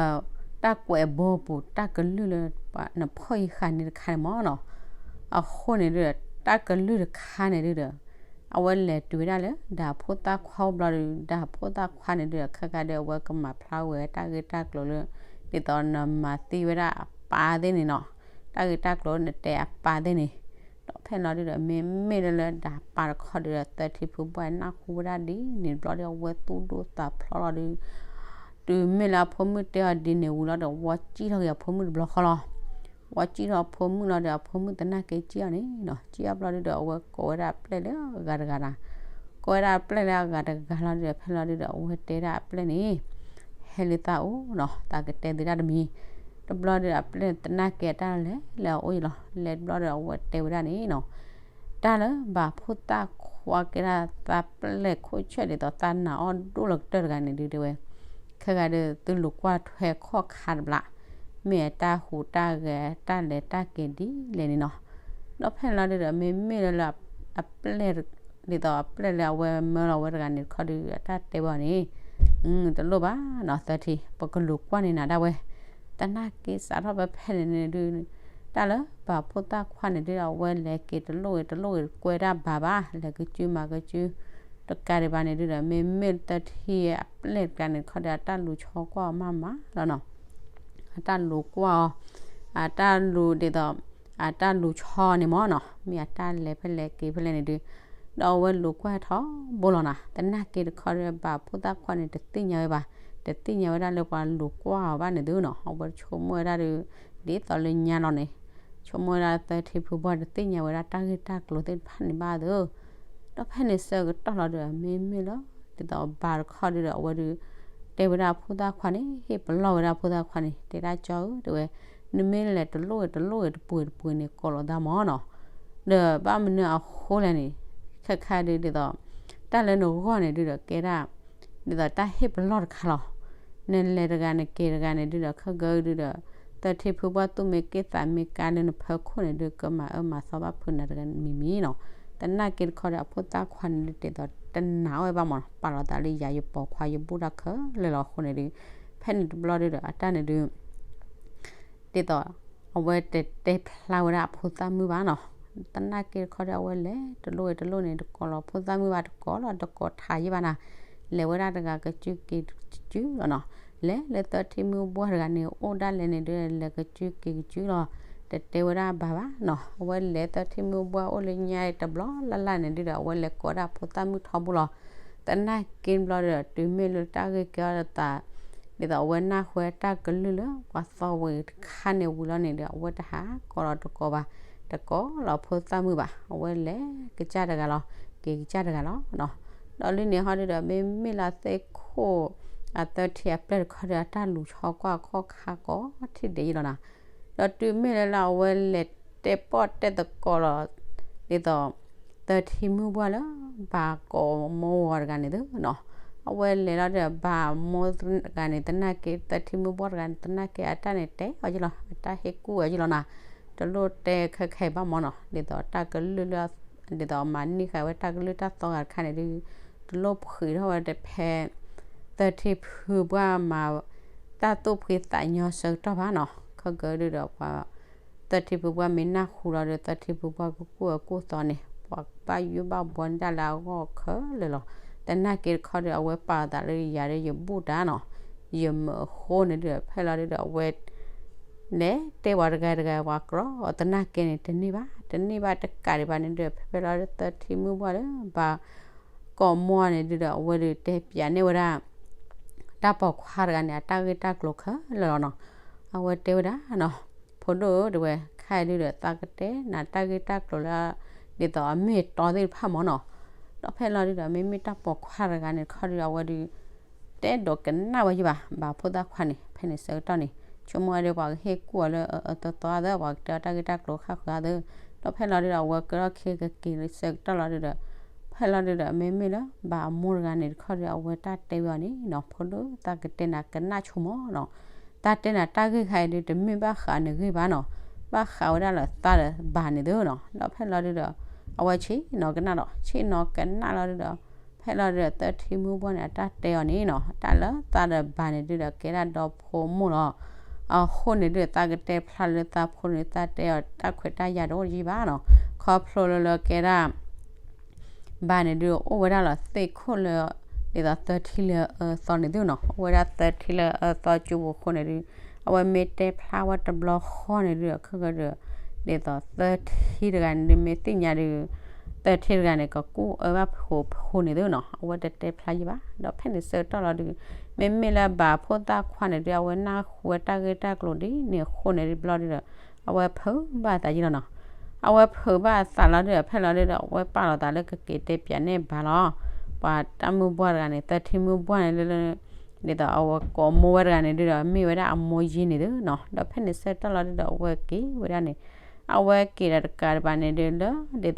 တၢ်ကွဲးဘီပူၤ တၢ်ကလုၢ်လၢ နဖီၣ်ယံၤဃာ်န့ၣ်တခါန့ၣ်မ့ၢ်နီၤ, အဃိန့ၣ်ဒုဒီး တၢ်ကလုၢ်တခါန့ၣ်ဒုဒီး အဝဲလဲၤတုၤဝဲဒၣ်လၢ ဒါဖိသၣ်ခွါအိၣ်ဘျီဒု ဒါဖိသၣ်ခွါန့ၣ်ဒုဒီး ခဲခါဒု အဝဲကမၤဖျါဝဲတၢ်ဂ့ၢ်တၢ်ကျိၤလၢ ဒ်သိးနမၤသံဝဲဒၣ်အပၢ်သ့ၣ်န့ၣ်နီၤ, တၢ်ဂ့ၢ်တၢ်ကျိၤလၢနတဲအပၢ်သ့ၣ်န့ၣ် ဒီးဖဲလီၤဒုဒီး မ့မ့ၢ်လၢလၢဒါပၢ်တခီဒုဒီး သၢထံဖုဘှၢ်နၢ်ဟူဝဲဒၣ်ဒ်န့ၣ်တဘျီဒီး အဝဲသူၣ်ဒိၣ်သးဖျိးလီၤဒု တုၤမ့ၢ်လၢအဖိမုၣ်တဲအီၤဒ်န့ၣ်ဝံၤလီၤဒီး ဝီစံၣ်ထီၣ်က့ၤအဖိမုၣ်တဘျီဃီလီၤ, ဝဲစံၣ်ထီၣ်အဖိမုၣ်လီၤဒီး အဖိမုၣ်တနာ်က့စံၣ်အီၤန့ၣ်နီၤ, စံၣ်အီၤဘျီဒုဒီး အဝဲကိးဝဲဒၣ်အပျဲၢ်လၢအဂၤတဂၤနီၤ, ကိးဝဲဒၣ်အပျဲၢ်လၢအဂၤတဂၤလီၤဒုဒီး ဖဲလီၤဒုဒီး အဝဲတဲဒၣ်အပျဲၢ်န့ၣ် ဟဲလၢသးအိၣ်နီၤ, သးကတဲသုတၢ်တမံၤ, တဘျီဒုဒီး အပျဲၢ်တနာ်က့အတၢ်လဲၤလၢအအိၣ်အံၤလီၤ, လဲၤတဘျီဒီး အဝဲတဲဝဲဒၣ်န့ၣ်နီၤ တၢ်လၢဘၣ်ဖိသၣ်ခွါကဲဒၣ်သးပျဲၢ်ခိၣ်ဆၢၣ်ဒ်သိးသးနာ်အီၤဒိၣ်လီၤကတၢၢ်တဂၤန့ၣ်ဒုတဲဝဲ, ခဲဂၤဒုး သုလိာ်ကွၢ်ထွဲခီၣ်ခါတဘျီ, မ့ၢ်အတၢ်ဟူးတၢ်ဂဲၤတၢ်လဲၤတၢ်က့ၤဒ်လဲၣ်န့ၣ်နီၤ, ဒီးဖဲန့ၣ်လီၤဒုဒီး မ့မ့ၢ်လၢလၢအပျဲၢ် ဒ်သိးအပျဲၢ်လၢအဝဲမၢလီၤဝဲတဂၤန့ၣ်တခီဒုး အတၢ်တဲဝဲအီၤန့ၣ် တလိၣ်ဘၣ်နီၤ သၢထံ ပကလိာ်ကွၢ်န့ၢ်နၤဒၣ်ဝဲ, တနာ်က့စးထီၣ်ဖဲဖဲန့ၣ်န့ၣ်ဒုး တၢ်လၢဘၣ်ဖိသၣ်ခွါန့ၣ်ဒုး အဝဲလဲၤက့ၤတလိၣ်ဂ့ၤတလိၣ်ဂ့ၤ တကွဲဒၣ်ဘၣ်ဘၣ် လဲၤကစုမၤကစု တကးဒံးဘၣ်န့ၣ်ဒုးဒီး မ့မ့ၢ်သၢထံအပျဲၢ်တဂၤန့ၣ်တခီဒီး အတၢ်လူၤဆီကွၢ်အီၤမးမးလီၤနီၤ, အတၢ်လူၤကွၢ်အီၤ, အတၢ်လူၤဒ်သိး အတၢ်လူၤဆီန့ၣ်မးနီၤ, မ့ၢ်အတၢ်လဲၤဖဲလဲၣ်က့ၤဖဲလဲၣ်န့ၣ်ဒုး ဒီးအဝဲလူၤကွၢ်ထီဘိလီၤနီၤ, တနာ်က့တခီဒီး ဘၣ်ဖိသၣ်ခွါန့ၣ် တသ့ၣ်ညါဝဲဘၣ်, တသ့ၣ်ညါဝဲဒၣ်လၢပှၤလူၤကွၢ်အီၤဘၣ်န့ၣ်သုနီၤ, အဝဲဆိကမိၣ်ဝဲဒၣ်ဒီး ဒ်သိးလၢညါလီၤန့ၣ် ဆိကမိၣ်ဝဲဒၣ်သၢထံဖုဘှၢ်တသ့ၣ်ညါဝဲဒၣ်တၢ်ဂ့ၢ်တၢ်ကျိၤသ့ၣ်တဖၣ်န့ၣ်ဘၣ်သု, ဒီးဖဲန့ၣ်ဆၢကတီၢ်လီၤဒီး မ့မ့ၢ်လၢ ဒ်သိးဘၣ်တခီဒုးဒီး အဝဲဒုး တဲဝဲဒၣ်ဖိသၣ်ခွါန့ၣ် ဟ့ၣ်ပလီၢ်ဝဲဒၣ်ဖိသၣ်ခွါန့ၣ် တဲဒၣ်ကၠီဧၢ တဲဝဲ, နမ့ၢ်လဲၤတလိၣ်ဂ့ၤတလိၣ်ဂ့ၤတပှ့ၤတပှ့ၤန့ၣ် ကိးလီၤသးမးနီၤ, ဒီးဘၣ်မနုၤအဃိလဲၣ်န့ၣ် ခဲခါဒုးဒ်သိး တၢ်လၢနဂီၢ်န့ၣ်ဒုးဒီးကဲဒၣ် ဒ်သိးတၢ်ဟ့ၣ်ပလီၢ်တခါလီၤ, နလဲၤတဂၤနက့ၤတဂၤန့ၣ်ဒုးဒီး ခဲကၢဒုးဒီး သၢထံဖုဘှၢ်သူၣ်မ့ၢ်က့ၢ်သးမ့ၢ်ကါလၢနဖၢခိၣ်န့ၣ်ဒုး ကမၤအၢမၤသီဘၣ်ဖုးနၤတဂၤမံၤမံၤနီၤ, တနာ်က့တခီဒီးအဖိသၣ်ခွါန့ၣ်ဒုး ဒ်သိးတနာ်အီၤဝဲဘၣ်မးနီၤ, ပာ်လီၤသးလၢယၤယပိာ်ခွါယဘူၣ်တၢ်ခဲလၢာ်လီၤအဃိန့ၣ်ဒုး ဖဲန့ၣ်တဘျီဒုးဒီး အတၢ်န့ၣ်ဒုး ဒ်သိး အဝဲတတဲဖျါဝဲဒၣ်အဖိသၣ်မုၣ်ဘၣ်နီၤ, တနာ်က့တခီဒီး အဝဲလဲၤတလိၣ်ဂ့ၤတလိၣ်န့ၣ် တကိးလီၤဖိသၣ်မုၣ်ဘၣ် တကိးလီၤတကိးထးယံၣ်ဘၣ်နၤ, လဲၤဝဲဒၣ်တဂၤကစုက့ၤကစုလီၤနီၤ, လဲၤလၢသၢထံမုၢ်ဘှၢ်တဂၤန့ၣ် အိၣ်ဒၣ်လဲာ်န့ၣ်ဒုး လဲၤကစုက့ၤကစုလီၤ, တတဲဝဲဒၣ်ဘၣ်ဘၣ်နီၤ, အဝဲလဲၤသၢထံမုၢ်ဘှၢ်အိၣ်လၢညါတဘျီလၢ်လၢ်န့ၣ်ဒုးဒီး အဝဲလဲၤကိးဒၣ်ဖိသၣ်မုၣ်ထီဘိလီၤ, တနာ်က့ဘျီဒီး တုၤမ့ၢ်လၢတၢ်ဂ့ၢ်ကဲထီၣ်သး ဒ်သိးအဝဲနၢ်ဟူဝဲတၢ်ကလုၢ်လၢ ပှၤသီဝံၤတခါန့ၣ်ဝံၤလီၤန့ၣ်ဒီး အဝဲတဟးကိးလီၤတကိးဘၣ်, တကိးလီၤဖိသၣ်မုၣ်ဘၣ်, အဝဲလဲၤကစၢ်တဂၤလီၤ, က့ၤကစၢ်တဂၤလီၤနီၤ, ဒီးလၢန့ၣ်ဟီဒုးဒီး မ့မ့ၢ်လၢသ့ၣ်ခိၣ် အသၢထံအပျဲၢ်တခီဒီး အတၢ်လူၤဆီကွၢ်ခီၣ်ခါကိးထံၣ်ဒဲးယံၤလီၤနီၤ, ဒီးတုၤမ့ၢ်လၢလၢအဝဲလဲၤတဲပီၣ်တဲသကိးလီၤ ဒ်သိး သၢထံမုၢ်ဘှၢ်လၢ ဘၣ်ကိးမိၢ်ဝီၤတဂၤန့ၣ်သုနီၤ, အဝဲလဲၤလီၤဒီး ဘၣ်မိၢ်တဂၤန့ၣ် တနာ်က့ သၢထံမုၢ်ဘှၢ်တဂၤန့ၣ် တနာ်က့ အတၢ်န့ၣ်တဲအီၤယံၤလီၤ, အတၢ်ဟ့ၣ်ကူၣ်အီၤယံၤလီၤနီၤ, တလိၣ်တဲခဲခဲအံၤဘၣ်မးနီၤ, ဒ်သိးတၢ်ကလုၢ်လၢ ဒ်သိးမၤန့ၢ်ဃာ်ဝဲတၢ်ကလုၢ်တၢ်သီဂၤတခါန့ၣ်ဒုး တလိၣ်ဖှံးထီၣ်ဝဲတဖဲ သၢထံဖုဘှၢ်မၤ တၢ်သူၣ်ဖှံသးညီဆၢကတီၢ်ဘၣ်နီၤ, ခဲကၢဒုးဒီးပှၤ သၢထံဖုဘှၢ်မ့ၢ်နၢ်ဟူလီၤဒီး သၢထံဖုဘှၢ်ကကူၣ်အၢကူၣ်သီန့ၣ် ပှၤဘၣ်ယိၣ်ဘၣ်ဘှီန့ၣ်ဒၣ်လၢအဂီၢ်ခဲလၢာ်လီၤ, တနာ်က့တခီဒီး အဝဲပာ်အသးလၢယၤဒီးယဘူၣ်တၢ်နီၤ, ယမၢအဃိန့ၣ်ဒုးဒီး ဖဲလီၤဒုးဒီး အဝဲ လဲၤတဲပှၤတဂၤတဂၤ ပှၤကြီတနာ်က့န့ၣ် တန့ၢ်ဘၣ် တန့ၢ်ဘၣ်တကးဒံးဘၣ်န့ၣ်ဒုးဒီး ဖဲဖဲလီၤဒုး သၢထံမုၢ်ဘှၢ်လၢ ဘၣ်ကိးမိၢ်န့ၣ်ဒုးဒီး အဝဲဒုးတဲပၠးန့ၢ်ဝဲဒၣ် တၢ်ပိာ်ခွါတဂၤန့ၣ် အတၢ်ဂ့ၢ်တၢ်ကျိၤခဲလၢာ်လီၤနီၤ, အဝဲတဲဝဲဒၣ်နီၤ, ဖိဒိၣ်ဧၢ တဲဝဲ ခဲအံၤဒုးဒီး သးကတဲနၤတၢ်ဂ့ၢ်တၢ်ကျိၤလၢ ဒ်သိးအမ့ၢ်တီသ့ၣ်တဖၣ်မးနီၤ, ဒီးဖဲလီၤဒုးဒီး မ့မ့ၢ်တၢ်ပိာ်ခွါတဂၤန့ၣ်တခီဒုး အဝဲဒုး တဲဒိးကနၣ်ဝဲယံၤဘၣ် ဘၣ်ဖိသၣ်ခွါန့ၣ် ဖဲန့ၣ်ဆၢကတီၢ်န့ၣ် ဆိကမိၣ်ဝဲဒၣ်ပှၤကဟ့ၣ်ကူၣ်အီၤလၢအအၢအၢသီသီသၢ ပှၤကတဲအီၤတၢ်ဂ့ၢ်တၢ်ကျိၤဃၣ်ဃၢၤသၢ, ဒီးဖဲလီၤဒုးဒီး အဝဲကဲထီၣ်ခဲကက့ၤလၢဆၢကတီၢ်လီၤဒုးဒီး ဖဲလီၤဒုးဒီး မ့မ့ၢ်လၢ ဘၣ်အမိၢ်တဂၤန့ၣ်တခီဒုး အဝဲတၢ်တဲဝဲအီၤန့ၣ်နီၤ ဖိဒိၣ် သးကတဲနၤကနၣ်ဆိမးနီၤ, တၢ်တဲနၤတၢ်ဂ့ၢ်ခါအံၤဒုး တမ့ၢ်ဘၣ်ဃးနဂ့ၢ်ဘၣ်နီၤ, ဘၣ်ဃးဝဲဒၣ်လၢသးဒီးဘၣ်န့ၣ်သုနီၤ, ဒီးဖဲလီၤဒုးဒီး အဝဲဆ့ၣ်နီၤကနၣ်ဒီး ဆ့ၣ်နီၤကနၣ်လီၤဒုးဒီး ဖဲလီၤဒုးဒီး သၢထံမုၢ်ဘှၢ်န့ၣ် အတၢ်တဲအီၤန့ၣ်နီၤ တၢ်လၢသးဒီးဘၣ်န့ၣ်ဒုးဒီး ကဲဒၣ်ဒီဖိမိၢ်လီၤ. အဃိန့ၣ်ဒုး သးကတဲဖျါလၢသးဖိန့ၣ် သးတဲအီၤတၢ်ခွဲးတၢ်ယာ်တအိၣ်ယံၤဘၣ်နီၤ, ခီဖျိလၢလၢကဲဒၣ် ဘၣ်န့ၣ်ဒုး အိၣ်ဝဲဒၣ်လီၤသ့ၣ်ခိၣ်လၢ ဒ်သိးသၢထံလၢအအၢသီန့ၣ်သုနီၤ, အိၣ်ဝဲဒၣ်သၢထံလၢအအၢသီကၠိပူၤအဃိန့ၣ်ဒုး အဝဲမ့ၢ်တဲဖျါဝဲတဘျီဃီန့ၣ်ဒုး ခဲကဒုး ဒ်သိးသၢထံတဂၤန့ၣ်ဒုး မ့ၢ်သ့ၣ်ညါဒုး သၢထံတဂၤန့ၣ် ကကူၣ်အၢဘၣ်ဖိဖိန့ၣ်သုနီၤ, အဝဲတတဲဖျါယံၤဘၣ်. ဒီးဖဲန့ၣ်ဆၢကတီၢ်လီၤဒုး မ့မ့ၢ်လၢဘၣ်ဖိသၣ်ခွါန့ၣ်ဒုး အဝဲနၢ်ဟူဝဲတၢ်ဂ့ၢ်တၢ်ကျိၤဒ်န့ၣ်အဃိန့ၣ်ဒုး ဘျီဒုးဒီး အဝဲဖုးဘၣ်အသးယံလီၤနီၤ. အဝဲဖုးဘၣ်အသးလီၤဒုဒီး ဖဲလီၤဒုဒီး အဝဲပာ်လီၤသးလၢကက့ၤတဲပၠးန့ၢ်ဘၣ်လီၤ. ပှၤတၢ်မုၢ်ဘှၢ်တဂၤန့ၣ် သၢထံမုၢ်ဘှၢ်န့ၣ်လၢ ဒ်သိးအဝဲကိးမိၢ်ဝဲတဂၤန့ၣ်ဒုဒီး မ့ၢ်ဝဲဒၣ်အမိၢ်ယ့န့ၣ်သုနီၤ. ဒီးဖဲန့ၣ်ဆၢကတီၢ်လီၤဒုဒီး အဝဲက့ၤဝဲဒၣ်န့ၣ် အဝဲက့ၤဒီးတကးဒံးဘၣ်န့ၣ်ဒုလၢ ဒ်သိး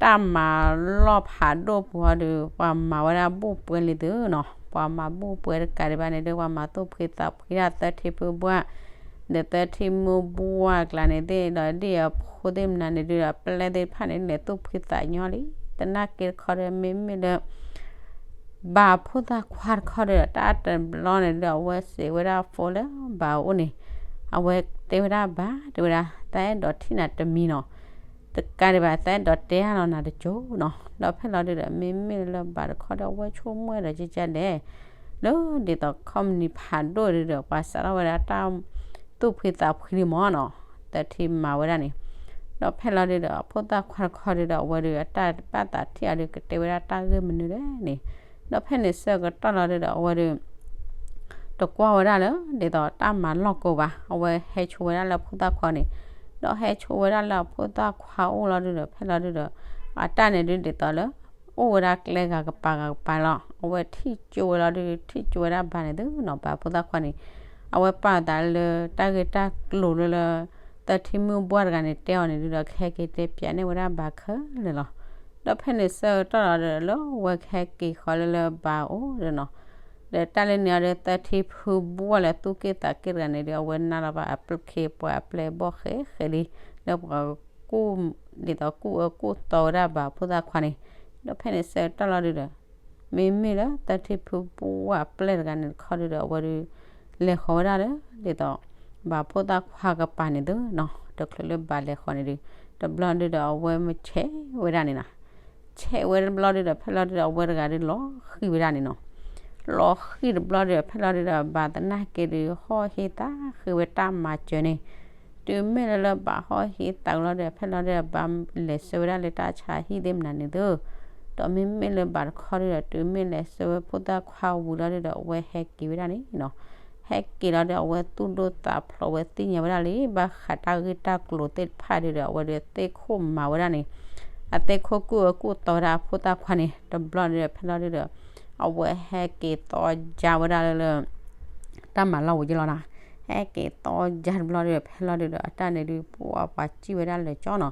တၢ်မၤလီၢ်ဖးဒိၣ်ပူၤဟီဒု ပှၤမၤဝဲဒၣ်ဘူၣ်ပှဲၤလံသုနီၤ. ပှၤမၤဘူၣ်ပှဲၤတကးဒံးဘၣ်န့ၣ်ဒု ပှၤမၤသူၣ်ဖှံသးဖှံဒၣ်သၢထံဖုဘှၢ် ဒီးသၢထံမုၢ်ဘှၢ်အကျါန့ၣ်သ့ၣ်ဒီး ဒ်အဖိသ့ၣ်မနုၤန့ၣ်ဒုဒီး ပျဲၢ်သ့ၣ်တဖၣ်န့ၣ် လဲၤသူၣ်ဖှံသးညီလံ. သနာ်က့တခီဒီး မ့မ့ၢ်လၢ ဘၣ်ဖိသၣ်ခွါတခီဒီး တၢ်တဘျီန့ၣ်ဒုဒီး အဝဲစံးဝဲဒၣ်ဖိလၢဘၣ်အအိၣ်န့ၣ် အဝဲတဲဝဲဒၣ်ဘၣ် တဲဝဲဒၣ် သးအဲၣ်ဒိးထံၣ်နၤတမံၤနီၤ. တကးဒံးဘၣ် သးအဲၣ်ဒိးတဲအါလီၤနၤတကၠိနီၤ. ဒီးဖဲလီၤဒုဒီး မ့မ့ၢ်လၢဘၣ်တခီဒီး အဝဲဆိကမိၣ်ဒီးကကလဲၣ် လၢဒ်သိး ခီပနံၣ်ဖးဒိၣ်ဒုဒီး ပှၤစးထီၣ်ဝဲဒၣ်တၢ် သူၣ်ဖှံသးဖှံလံမၢ်နီၤ သၢထံမၤဝဲဒၣ်န့ၣ်. ဒီးဖဲလီၤဒုဒီး အဖိသၣ်ခွါတခီဒုဒီး အဝဲဒု အတၢ်ဘၣ်သးထံၣ်အီၤဒု ကတဲဝဲဒၣ်တၢ်ဂ့ၢ်မနုၤလဲၣ်န့ၣ်. ဒီးဖဲန့ၣ်ဆၢကတီၢ်လီၤဒုဒီး အဝဲဒု တကွၢ်ဝဲဒၣ်လၢ ဒ်သိးတၢ်မၤလီၢ်ကိးဘၣ် အဝဲဟဲဆိဝဲဒၣ်လၢအဖိသၣ်ခွါန့ၣ်. ဒီးဟဲဆိဝဲဒၣ်လၢအဖိသၣ်ခွါအိၣ်လီၤဒုဒီး ဖဲလီၤဒုဒီး အတၢ်န့ၣ်ဒု ဒ်သိးလၢ အိၣ်ဝဲဒၣ်ကျဲဂၤကပၤဂၤကပၤလီၤ. အဝဲထံၣ်ကၠိဝဲလီၤဒု ထံၣ်ကၠိဝဲဒၣ်ဘၣ်န့ၣ်သုနီၤ ဘၣ်ဖိသၣ်ခွါန့ၣ် အဝဲပာ်သးလၢတၢ်ဂ့ၢ်တၢ်ကျိၤလၢလၢ သၢထံမုၢ်ဘှၢ်တဂၤန့ၣ် တဲအီၤန့ၣ်ဒုဒီး ကဟဲက့ၤတဲပၠးန့ၢ်ဝဲဒၣ်ဘၣ်ခဲလၢာ်လီၤ. ဒီးဖဲန့ၣ်ဆၢကတီၢ်လီၤဒီး လၢအဝဲကဟဲက့ၤဃီလၢလၢဘၣ်အိၣ်ဒီးနီၤ ဒီးတၢ်လၢန့ၣ်အီၤဒီး သၢထံဖုဘှၢ်လၢသူၣ်က့ၣ်သးက့ၣ်တဂၤန့ၣ်ဒု အဝဲနၢ်လီၤဘၣ်အပျဲၢ်ခ့ပှၤအပျဲၢ်ဘီၣ်ဃဲဃဲလံ လၢပှၤကူၣ် ဒ်သိးကူၣ်အၢကူၣ်သီဝဲဒၣ်ဘၣ်ဖိသၣ်ခွါန့ၣ်. ဒီးဖဲန့ၣ်ဆၢကတီၢ်လီၤဒုဒီး မ့မ့ၢ်လၢသၢထံဖုဘှၢ်အပျဲၢ်တဂၤန့ၣ်တခီဒုဒီး အဝဲဒု လဲၤဃီၤဝဲဒၣ်လၢ ဒ်သိး ဘၣ်ဖိသၣ်ခွါကပၤန့ၣ်သုနီၤ တချုးလၢဘၣ်လဲၤဃီၤန့ၣ်ဒု တဘျီဒုဒီး အဝဲမ့ၢ်ဆဲးဝဲဒၣ်န့ၣ်နီၤ ဆဲးဝဲတဘျီဒုဒီး ဖဲလီၤဒုဒီး အဝဲတဂၤဒုလီၤဃံၤဝဲဒၣ်န့ၣ်နီၤ. လီၤဃံၤတဘျီဒုဒီး ဖဲလီၤဒုဒီး ဘၣ်သနာ်က့ဒု ဟီၣ်ဟ့သးဃ့ဝဲတၢ်မၤစၢၤန့ၣ် တုၤမ့ၢ်လၢလၢဘၣ်ဟီၣ်ဟ့သးလီၤဒုဒီး ဖဲလီၤဒုဒီး ဘၣ်လဲၤဆှၢဝဲဒၣ်လၢတၢ်ဆါဟံၣ်သ့ၣ်မနုၤန့ၣ်သု ဒီးမ့မ့ၢ်လၢဘၣ်တခီဒုဒီး တုၤမ့ၢ်လဲၤဆှၢဝဲဖိသၣ်ခွါဝံၤလီၤဒုဒီး အဝဲဟဲက့ၤဝဲဒၣ်န့ၣ်နီၤ. ဟဲက့ၤလီၤဒီး အဝဲသူၣ်ဒိၣ်သးဖျိးဝဲသ့ၣ်ညါဝဲဒၣ်လံ ဘၣ်ဃးတၢ်ဂ့ၢ်တၢ်ကျိၤသ့ၣ်တဖၣ်ဒုဒီး အဝဲဒုသ့ၣ်ခိၣ်မၤဝဲဒၣ်န့ၣ် အသ့ၣ်ခိၣ်ကူၣ်အၢကူၣ်သီဝဲဒၣ်အဖိသၣ်ခွါန့ၣ် တဘျီဒုဒီး ဖဲလီၤဒုဒီး အဝဲဟဲက့ၤသီကၠါဝဲဒၣ်လၢလၢ တၢ်မၤလီၢ်ဝံၤယလီၤနီၤ. ဟဲက့ၤသီကၠါတဘျီဒုဒီး ဖဲလီၤဒုဒီး အတၢ်န့ၣ်ဒု ပှၤပှၤစံၣ်ဝဲဒၣ်လၢာ်ကၠီနီၤ.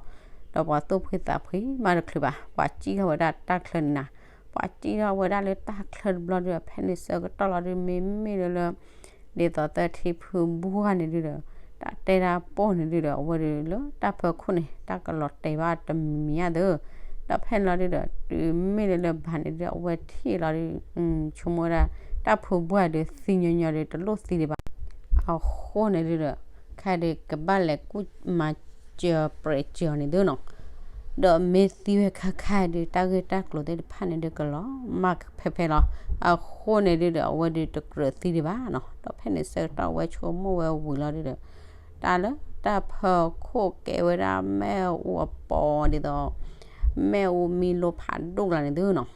ဒီးပှၤသူၣ်ဖှံသးဖှံမးတချုးဘၣ် ပှၤစံၣ်ထီၣ်ဝဲဒၣ်တၢ်ချၢန့ၣ်နီၤ. ပှၤစံၣ်ထီၣ်ဝဲဒၣ်လၢတၢ်ချၢတဘျီဒုဒီး ဖဲန့ၣ်ဆၢကတီၢ်လီၤဒု မ့မ့ၢ်လၢလၢ ဒ်သိးသၢထံဖုဘှၢ်န့ၣ်ဒုဒီး တၢ်တဲတၢ်ပိၢ်န့ၣ်ဒုဒီး အဝဲဒုလၢတၢ်ဖၢခိၣ်န့ၣ် တၢ်ကလီၤတဲာ်ဘၣ်တမံၤမံၤဧါသု. ဒီးဖဲန့ၣ်လီၤဒုဒီး တုၤမ့ၢ်လၢလၢဘၣ်န့ၣ်ဒု အဝဲထံၣ်လီၤဒု ဆိကမိၣ်ဝဲဒၣ် တၢ်ဖုဘှၢ်ဒုသံညီညီဒု တလိၣ်သံဒံးဘၣ်. အဃိန့ၣ်ဒုဒီး ခဲဒုကဘၣ်လဲၤကူၣ်မၤစၢၤပြဲးစၢၤအီၤန့ၣ်သုနီၤ. ဒီးမ့ၢ်သံဝဲခါခါဒု တၢ်ဂ့ၢ်တၢ်ကျိၤသ့ၣ်တဖၣ်န့ၣ်ဒုကလီၤမၢ်ဖဲဖဲလီၤ. အဃိန့ၣ်ဒုဒီး အဝဲဒုတကြၢးသံဒံးဘၣ်နီၤ. ဒီးဖဲန့ၣ်ဆၢကတီၢ်အဝဲဆိကမိၣ်ဝဲဝံၤလီၤဒုဒီး တၢ်လၢတၢ်ဖၢခိၣ်ကဲဝဲဒၣ်မ့ၣ်အူအပီၤဒ်သိး မ့ၣ်အူမံလိဖးဒိၣ်ကျါန့ၣ်သုနီၤ.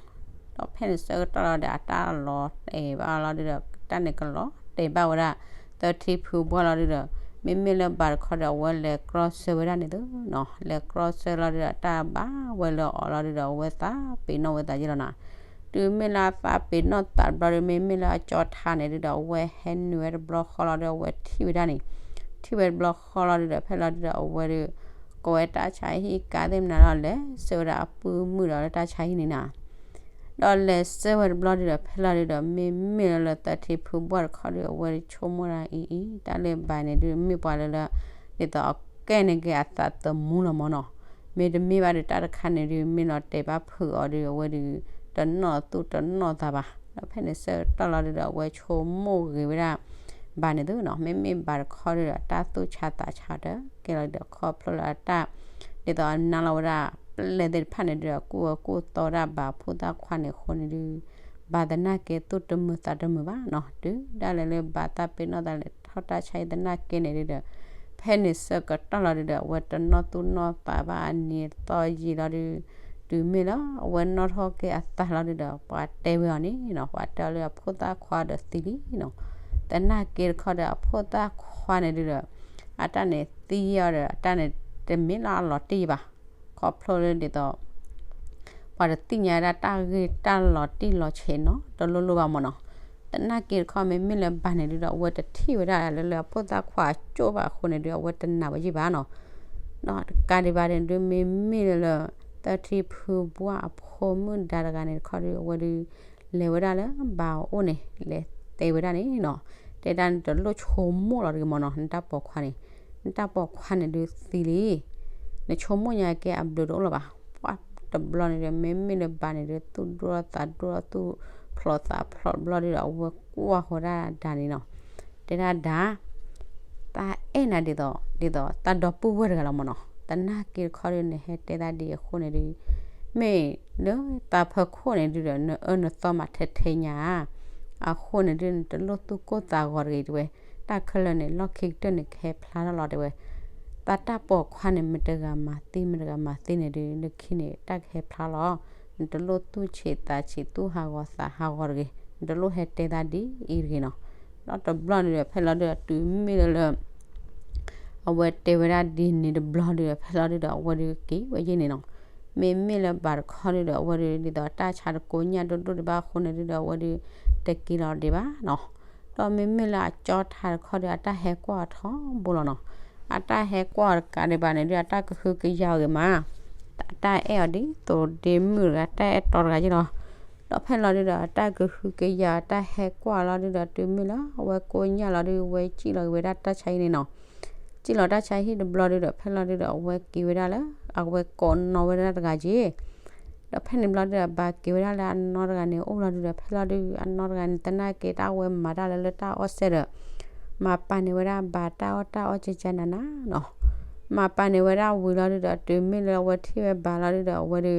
ဒီးဖဲန့ၣ်ဆၢကတီၢ်လီၤဒီး အတၢ်လီၤတဲာ်ဘၣ်လီၤဒုဒီး တၢ်န့ၣ်ကလီၤတဲာ်ဘၣ်ဝဲဒၣ် သၢထံဖုဘှၢ်လီၤဒုဒီး မ့မ့ၢ်လၢဘၣ်တခီဒီး အဝဲလဲၤကြီဆၢဝဲဒၣ်န့ၣ်သုနီၤ. လဲၤကြီဆၢလီၤဒုဒီး တၢ်ဘၣ်ဝဲလၢအီၤလီၤဒုဒီး အဝဲသးပ့ၤနီၣ်ဝဲသးယဲလီၤနီၤ. တုၤမ့ၢ်လၢအသးပ့ၤနီၣ်သးတဘျီဒု မ့မ့ၢ်လၢအကၠီထါန့ၣ်ဒုဒီး အဝဲဟဲနုာ်ဝဲတဘျီဃီလီၤဒု အဝဲထံၣ်ဝဲဒၣ်န့ၣ် ထံၣ်ဝဲတဘျီဃီလီၤဒုဒီး ဖဲလီၤဒုဒီး အဝဲဒု ကိးဝဲတၢ်ဆါဟံၣ်ကါသ့ၣ်မနုၤလီၤ လဲၤဆှၢဝဲဒၣ်အပုၢ်မုၣ်ဒီးလၢတၢ်ဆါဟံၣ်န့ၣ်နီၤ. ဒီးလဲၤဆှၢဝဲတဘျီဒုဒီး ဖဲလီၤဒုဒီး မ့မ့ၢ်လၢလၢသၢထံဖုဘှၢ်တခီဒု အဝဲဆိကမိၣ်ဒၣ်အံၤအံၤ တၢ်လၢဘၣ်န့ၣ်ဒု မ့ၢ်ပှၤလၢလၢ ဒ်သိးအကဲန့ၣ်က့ၤအသးသမူလီၤမၢ်နီၤ. မ့တမ့ၢ်ဘၣ်ဒုး တၢ်တခါန့ၣ်ဒုး မ့ၢ်လီၤတဲာ်ဘၣ်ဖုးအီၤဒုး အဝဲဒုး တနီၣ်သူၣ်တနီၣ်သးဘၣ်. ဒီးဖဲန့ၣ်ဆၢကတီၢ်လီၤဒုးဒီး အဝဲဆိကမိၣ်ဂ့ၤဝဲဒၣ် ဘၣ်န့ၣ်သုနီၤ. မ့မ့ၢ်ဘၣ်တခီဒုးဒီး တၢ်သူၣ်ဆါသးဆါတကဲလီၤဒုးဒီး ခီဖျိလၢအတၢ် ဒ်သိးအနါလီၤဝဲဒၣ် ပျဲၢ်သ့ၣ်တဖၣ်န့ၣ်ဒုးဒီး ကူၣ်အၢကူၣ်သီဝဲဒၣ်ဘၣ်ဖိသၣ်ခွါန့ၣ်အဃိန့ၣ်ဒုး ဘၣ်သနာ်က့သူၣ်တမုာ်သးတမုာ်ဘၣ်နီၤ. တုၤဒၣ်လဲာ်လၢဘၣ်တၢ်ပ့ၤနီၣ်သးလဲၤထီၣ်တၢ်ဆါအံၤသနာ်က့န့ၣ်ဒုးဒီး ဖဲန့ၣ်ဆၢကတီၢ်လီၤဒုးဒီး အဝဲတနီၣ်သူၣ်နီၣ်သးဘၣ်အနံၤအသီယံာ်လီၤဒုး တုၤမ့ၢ်လၢအဝဲနီၣ်ထီၣ်က့ၤအသးလီၤဒုးဒီး ပှၤတဲဝဲအီၤန့ၣ်နီၤ, ပှၤတဲအီၤလၢအဖိသၣ်ခွါဒီးသံလံနီၤ. သနာ်က့တခီဒီးအဖိသၣ်ခွါန့ၣ်ဒုးဒီး အတၢ်န့ၣ်သံအီၤဒီး အတၢ်န့ၣ်တမ့ၢ်လၢအလီၤတံၢ်ဘၣ်, ခီဖျိလၢဒ်သိး ပှၤတသ့ၣ်ညါဝဲဒၣ်တၢ်ဂ့ၢ်တၢ်လီၤတံၢ်လီၤဆဲးနီတလိၣ်လိၣ်ဘၣ်မ့ၢ်နီၤ. သနာ်က့တခီ မ့မ့ၢ်လၢဘၣ်န့ၣ်ဒုဒီး အဝဲတထံၣ်ဝဲဒၣ်လၢလၢအဖိသၣ်ခွါအကၠိၣ်ဘၣ်အဃိန့ၣ်ဒု အဝဲတနာ်ဝဲယံၣ်ဘၣ်နီၤ. ဒီးတကးဒံးဘၣ်န့ၣ်ဒု မ့မ့ၢ်လၢလၢ သၢထံဖုဘှၢ်အဖိမုၣ်ဒါတဂၤန့ၣ်တခီဒု အဝဲဒု လဲၤဝဲဒၣ်လၢဘၣ်အအိၣ်န့ၣ် လဲၤတဲဝဲဒၣ်န့ၣ်နီၤ. တဲဒၣ်န့ၣ်တလိၣ်ဆိကမိၣ်လီၤတဂ့ၤမ့ၢ်နီၤ, နတၢ်ပိာ်ခွါန့ၣ်, နတၢ်ပိာ်ခွါန့ၣ်ဒုသံလံ နဆိကမိၣ်ညါကဲအဘျုးတအိၣ်လၢၤဘၣ်. ပှၢ်တဘျီန့ၣ်ဒီး မ့မ့ၢ်လၢဘၣ်န့ၣ်ဒီး သူၣ်ဒိၣ်သးဒိၣ် သူၣ်ဖျိးသးဖျိးတဘျီဒီး အဝဲကွၢ်ဃီၤဒၣ်ဒါန့ၣ်နီၤ. တဲဒၣ်ဒါ, တၢ်အဲၣ်နၤဒ်သိး ဒ်သိးတၢ်ဒီပုၢ်ဝဲၢ်တဂၤလီၤမ့ၢ်နီၤ. သနာ်က့တခီဒီး နဟဲတဲသးဒ်အဃိန့ၣ်ဒီး မ့ၢ်လၢတၢ်ဖၢခိၣ်န့ၣ်ဒုဒီး နအၢနသီမးထဲထဲညါဧါ. အဃိန့ၣ်ဒု နတလိၣ်သူၣ်ကိၢ်သးဂီၤတဂ့ၤတဲဝဲ. တၢ်ခဲလၢာ်န့ၣ် လီၢ်ခံကတၢၢ်န့ၣ် ကဟဲဖျါထီၣ်လီၤတဲဝဲ. တၢ်တၢ်ပိာ်ခွါန့ၣ် မတဂၤမၤသ့ မတဂၤမၤသ့န့ၣ်ဒု လၢခံန့ၣ် တၢ်ကဟဲဖျါလီၤ. နတလိၣ်သူၣ်ဆံးသးဆံး သူၣ်ဟးဂီၤသးဟးဂီၤတဂ့ၤ. နတလိၣ်ဟဲတဲသးဒ်အံၤတဂ့ၤနီၤ. ဒီးတဘျီန့ၣ်ဒီး ဖဲလီၤဒုဒီး တုၤမ့ၢ်လၢလၢ အဝဲတဲဝဲဒၣ်ဒ်န့ၣ်တဘျီဒုဒီး ဖဲလီၤဒုဒီး အဝဲဒုက့ၤဝဲယဲၢ်န့ၣ်နီၤ. မ့မ့ၢ်လၢဘၣ်တခီဒုဒီး အဝဲဒု ဒ်သိးတၢ်ဆါတကိညၢ်ဒိၣ်ဒိၣ်ဒံးဘၣ်အဃိန့ၣ်ဒုဒီး အဝဲဒုတက့ၤလီၤဒံးဘၣ်နီၤ. ဒီးမ့မ့ၢ်လၢအကၠီထါတခီဒီး အတၢ်ဟဲကွၢ်အီၤထီဘိလီၤနီၤ. အတၢ်ဟဲကွၢ်အီၤတကးဒံးဘၣ်န့ၣ်ဒု အတၢ်ကဟုကယာ်အီၤဂ့ၤမး, အတၢ်အဲၣ်အီၤဒ်သိးဒ့မုၣ်တဂၤ တၢ်အဲၣ်တီတဂၤယဲၢ်လီၤ. ဒီးဖဲလီၤဒုဒီး အတၢ်ကဟုကယာ်အီၤ တၢ်ဟဲကွၢ်အီၤလီၤဒုဒီး တုၤမ့ၢ်လၢအဝဲကိညၢ်လီၤဒု အဝဲစံၣ်လီၤက့ၤဝဲဒၣ်တၢ်ဆါဟံၣ်န့ၣ်နီၤ. စံၣ်လီၤတၢ်ဆါဟံၣ်တဘျီဒုဒီး ဖဲလီၤဒုဒီး အဝဲက့ၤဝဲဒၣ်လၢ အဝဲကိးနီၣ်ဝဲဒၣ်တဂၤက့ၤ ဒီးဖဲန့ၣ်ဘျီဒုဒီး ဘၣ်က့ၤဝဲဒၣ်လၢအနီၢ်တဂၤန့ၣ်အိၣ်လီၤဒုဒီး ဖဲလီၤဒု အနီၢ်တဂၤန့ၣ် သနာ်က့တၢ်ဝဲမၤတၢ်လၢလၢတၢ်အီၣ်စဲဒီး မၤပာ်န့ၢ်ဝဲဒၣ်ဘၣ်တၢ်အီၣ်တၢ်အီကကနၤနၤနီၤ. မၤပာ်န့ၢ်ဝဲဒၣ်ဝံၤလီၤဒုဒီး တုၤမ့ၢ်လၢအဝဲထံၣ်ဝဲဘၣ်လီၤဒုဒီး အဝဲဒု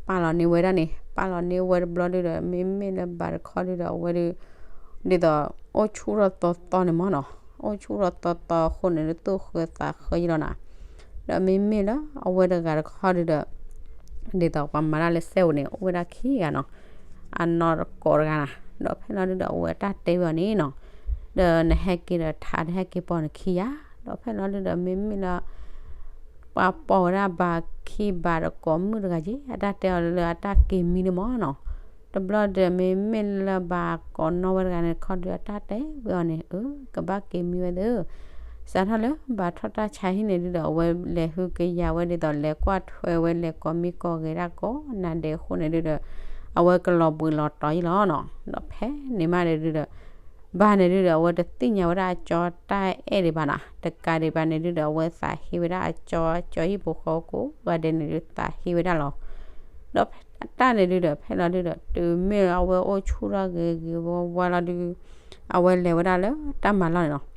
ပာ်လီၤန့ၢ်ဝဲဒၣ်န့ၣ်, ပာ်လီၤန့ၢ်ဝဲတဘျီဒုဒီး မ့မ့ၢ်လၢဘၣ်တခီဒုဒီး အဝဲဒု ဒ်သိး အိၣ်ဆူၣ်ထီၣ်သီသီန့ၣ်မ့ၢ်နီၤ, အိၣ်ဆူၣ်ထီၣ်သီသီအဃိန့ၣ် သူၣ်ဃၢသးဃၢယလီၤနၤ. ဒီးမ့မ့ၢ်လၢအဝဲတဂၤတခီဒုဒီး ဒ်သိးပှၤမၤတၢ်လၢစဲအိၣ်န့ၣ် အိၣ်ဝဲဒၣ်ခံဂၤနီၤ, အနီၢ်တကိးတဂၤနၤ. ဒီးဖဲလီၤဒုဒီး အဝဲတၢ်တဲဝဲအီၤန့ၣ်နီၤ, ဒီးနဟဲက့ၤဒီးထး နဟဲက့ၤပိာ်နခံဂၤ, ဒီးဖဲလီၤဒုဒီး မ့မ့ၢ်လၢ ပှၤပိာ်ဝဲဒၣ်ဘၣ်ခံဘၣ်တကိးမုၣ်တဂၤက့ၤ အတၢ်တဲအီၤလၢအတၢ်က့ၤမံန့ၣ်မ့ၢ်နီၤ. တဘျီဒီး မ့မ့ၢ်လၢဘၣ်ကိးနီၣ်ဝဲတဂၤန့ၣ်တခီဒု အတၢ်တဲဝဲအီၤန့ၣ် အၢ ကဘၣ်က့ၤမံဝဲသ့ၣ် စးထီၣ်လၢဘၣ်ထီၣ်တၢ်ဆါဟံၣ်န့ၣ်ဒုဒီး အဝဲလဲၤဟုကယာ်ဝဲဒ်သိး လဲၤကွၢ်ထွဲဝဲ လဲၤကိးမံကိးဂဲၤဒၣ်ကိးနၤဒဲးအဃိန့ၣ်ဒုဒီး အဝဲကလီၤဘှံးလီၤတီၤယလီၤနီၤ. ဒီးဖဲန့ၣ်မးန့ၣ်ဒုဒီး ဘၣ်န့ၣ်ဒုဒီး အဝဲတသ့ၣ်ညါဝဲဒၣ်အကၠီတၢ်အဲၣ်ဒံးဘၣ်နၤ, တကးဒံးဘၣ်န့ၣ်ဒုဒီး အဝဲသးဟ့ဝဲဒၣ်အကၠီ, အကၠီဟံၣ်ဖိဃီဖိကိးဂၤဒဲးန့ၣ်ဒု သးဟ့ဝဲဒၣ်လီၤ. ဒီးတၢ်န့ၣ်ဒုဒီး ဖဲလီၤဒုဒီး တုၤမ့ၢ်အဝဲအိၣ်ဆူၣ်ထီၣ်ဂ့ၤဂ့ၤဝါဝါလီၤဒု အဝဲလဲၤဝဲဒၣ်လၢတၢ်မၤလီၢ်န့ၣ်လီၤ.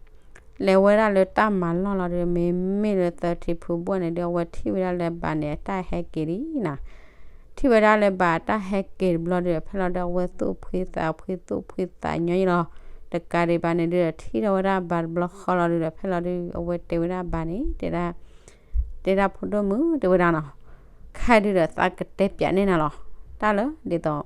လဲၤဝဲဒၣ်လၢတၢ်မၤလီၢ်လီၤဒု မ့မ့ၢ်လၢသၢထံဖုဘှၢ်န့ၣ်ဒု အဝဲထံၣ်ဝဲဒၣ်လၢဘၣ်န့ၣ် အတၢ်ဟဲက့ၤဒံးနၤ ထံၣ်ဝဲဒၣ်လၢဘၣ်တၢ်ဟဲက့ၤတဘျီဒုဒီး ဖဲလီၤဒု အဝဲသူၣ်ဖှံသးဖှံ သူၣ်ဖှံသးညီယလီၤ. တကးဒံးဘၣ်န့ၣ်ဒုဒီး ထံၣ်ထီၣ်ဝဲဒၣ်ဘၣ်တဘျီဃီလီၤဒုဒီး ဖဲလီၤဒု အဝဲတဲဝဲဒၣ်ဘၣ်န့ၣ် တဲဒၣ်, တဲဒၣ်ဖိဒိၣ်မုၣ် တဲဝဲဒၣ်နီၤ, ခဲဒုဒီးသးကတဲပၠးန့ၢ်နၤလီၤ. တၢ်လၢဒ်သိး